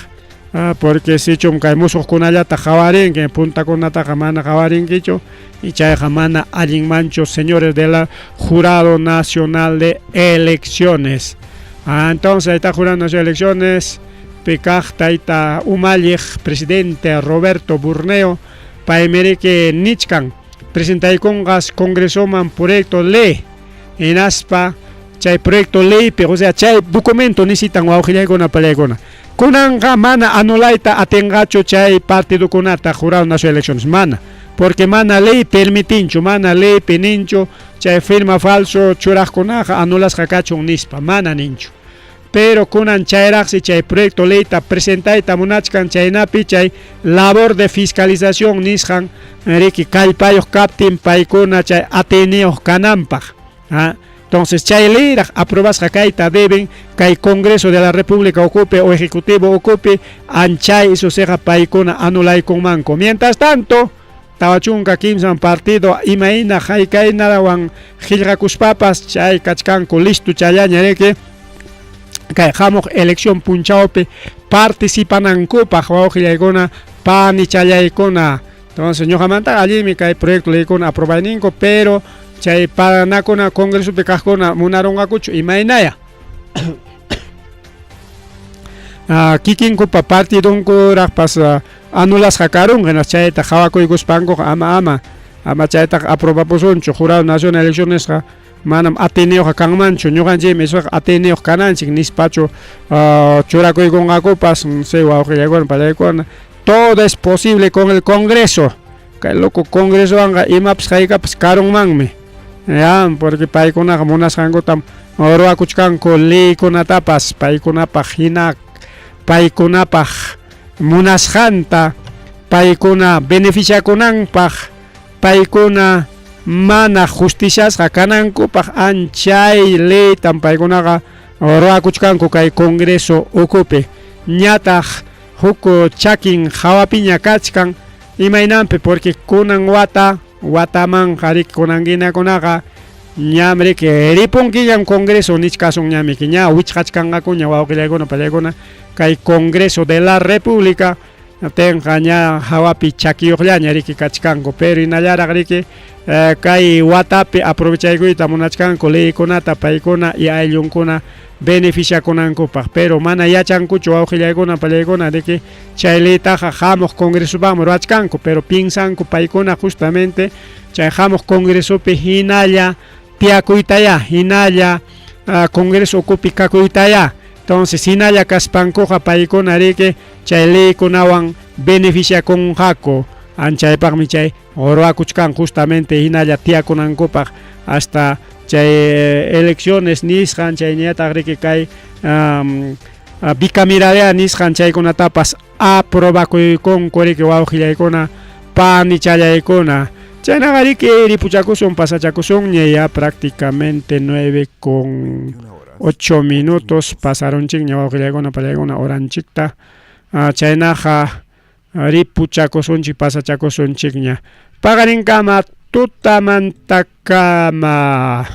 porque sichum kay musuqkunallata qhawarinki puntakunataqa mana qhawarinkichu y chayqa mana allinmanchu, señores de la Jurado Nacional de Elecciones. Entonces ahí está Jurado Nacional de Elecciones, pikaq tayta umalliq presidente Roberto Burneo paymi riki nichkan presentaykunqas Congresoman proyecto ley hinaspa chay proyecto leypi, o sea chay documento necesitan wawqillaykuna pallaykuna. Kunanqa mana anulayta atinqachu chay partidokunata Jurado Nacional de Elecciones, mana, porque mana ley permitinchu, mana leypi ninchu chay firma falso churaqkunaqa anulasqa kachun nispa, mana ninchu. Pero kunan chayraqsi chay proyecto leyta presentayta munachkan chaynapi chay labor de fiscalización nisqan riki kallpayuq kaptin paykuna chay atiyniyuq kananpaq. Entonces chay leyraq aprobasqa kayta deben kay Congreso de la República ocupe o Ejecutivo ocupe anchay isusiqa paykuna anulaykunmanku. Mientras tanto 43 partido imayna haykaynawan qillqakuspapas chay kachkanku listo challaña riki kay hamuq elección punchawpi participanankupaq wawqillaykuna panichallaykuna. Entonces ñuqamantaqa allinmi kay proyecto leykuna aprobayninku, pero chay paranakuna Congresopi kaqkuna munarunqakuchu imaynaya kikinkupa partidonkuraqpas anulasqa karunqa hinaspa chayta qhawakuykuspankuqa ama ama ama chaytaqa aprobapusunchu. Jurado Nacional de Eleccionesqa manam atiyniyuqqa kanmanchu, ñuqanchikmi iswaqa atiyniyuq kananchik nispachu churakuykunqakupas, no sé, wawqillaykuna pallaykuna. Todo es posible con el Congreso. Kay loco Congresowanqa imapas haykapas karunmanmi ya, porque paykunaqa munasqankutam ruwakuchkanku leykunatapas paykunapaq hina, paykunapaq munasqanta, paykuna beneficiakunanpaq, paykuna mana justiciasqa kanankupaq anchay leytam paykunaqa ruwakuchkanku kay Congreso ukupi. Ñataq huk chakin hawapiña kachkan imaynanpi, porque kunan wata watamanqa riki kunankinakunaqa ñam riki ripunkiñam Congreso nichkasun ñamiki ña wichqachkanqakuña wawqillaykuna pallaykuna kay Congreso de la República tenqa ña hawapi chakiyuqllaña riki kachkanku, pero hinallaraq riki kay watapi aprovechaykuyta munachkanku leykunata paykuna y ayllunkuna beneficiakunankupaq, pero mana yachankuchu wawqillaykuna pallaykuna riki chay leytaqa hamuq Congresopaqmi ruwachkanku, pero piensanku paykuna justamente chay hamuq Congresopi hinalla tiyakuytaya, hinalla Congreso ukupi kakuytaya. Entonces hinalla kaspankuqa paykuna riki chay leykunawan beneficiakunqaku, anchaypaqmi chay ruwakuchkan justamente hinalla tiyakunankupaq hasta chay elecciones nisqan chayñataq riki kay bicameralidad nisqan chaykunatapas aprobakuykunku riki wawqillaykuna panichallaykuna. Chaynaqa riki ripuchakusun pasachakusunña ya prácticamente 9 con 21 horas. 8 minutos pasarunchikña wawqillaykuna pallaykuna horanchikta. Chaynaqa ripuchakusunchik pasachakusunchikña. Paqarinkama tutamantakama.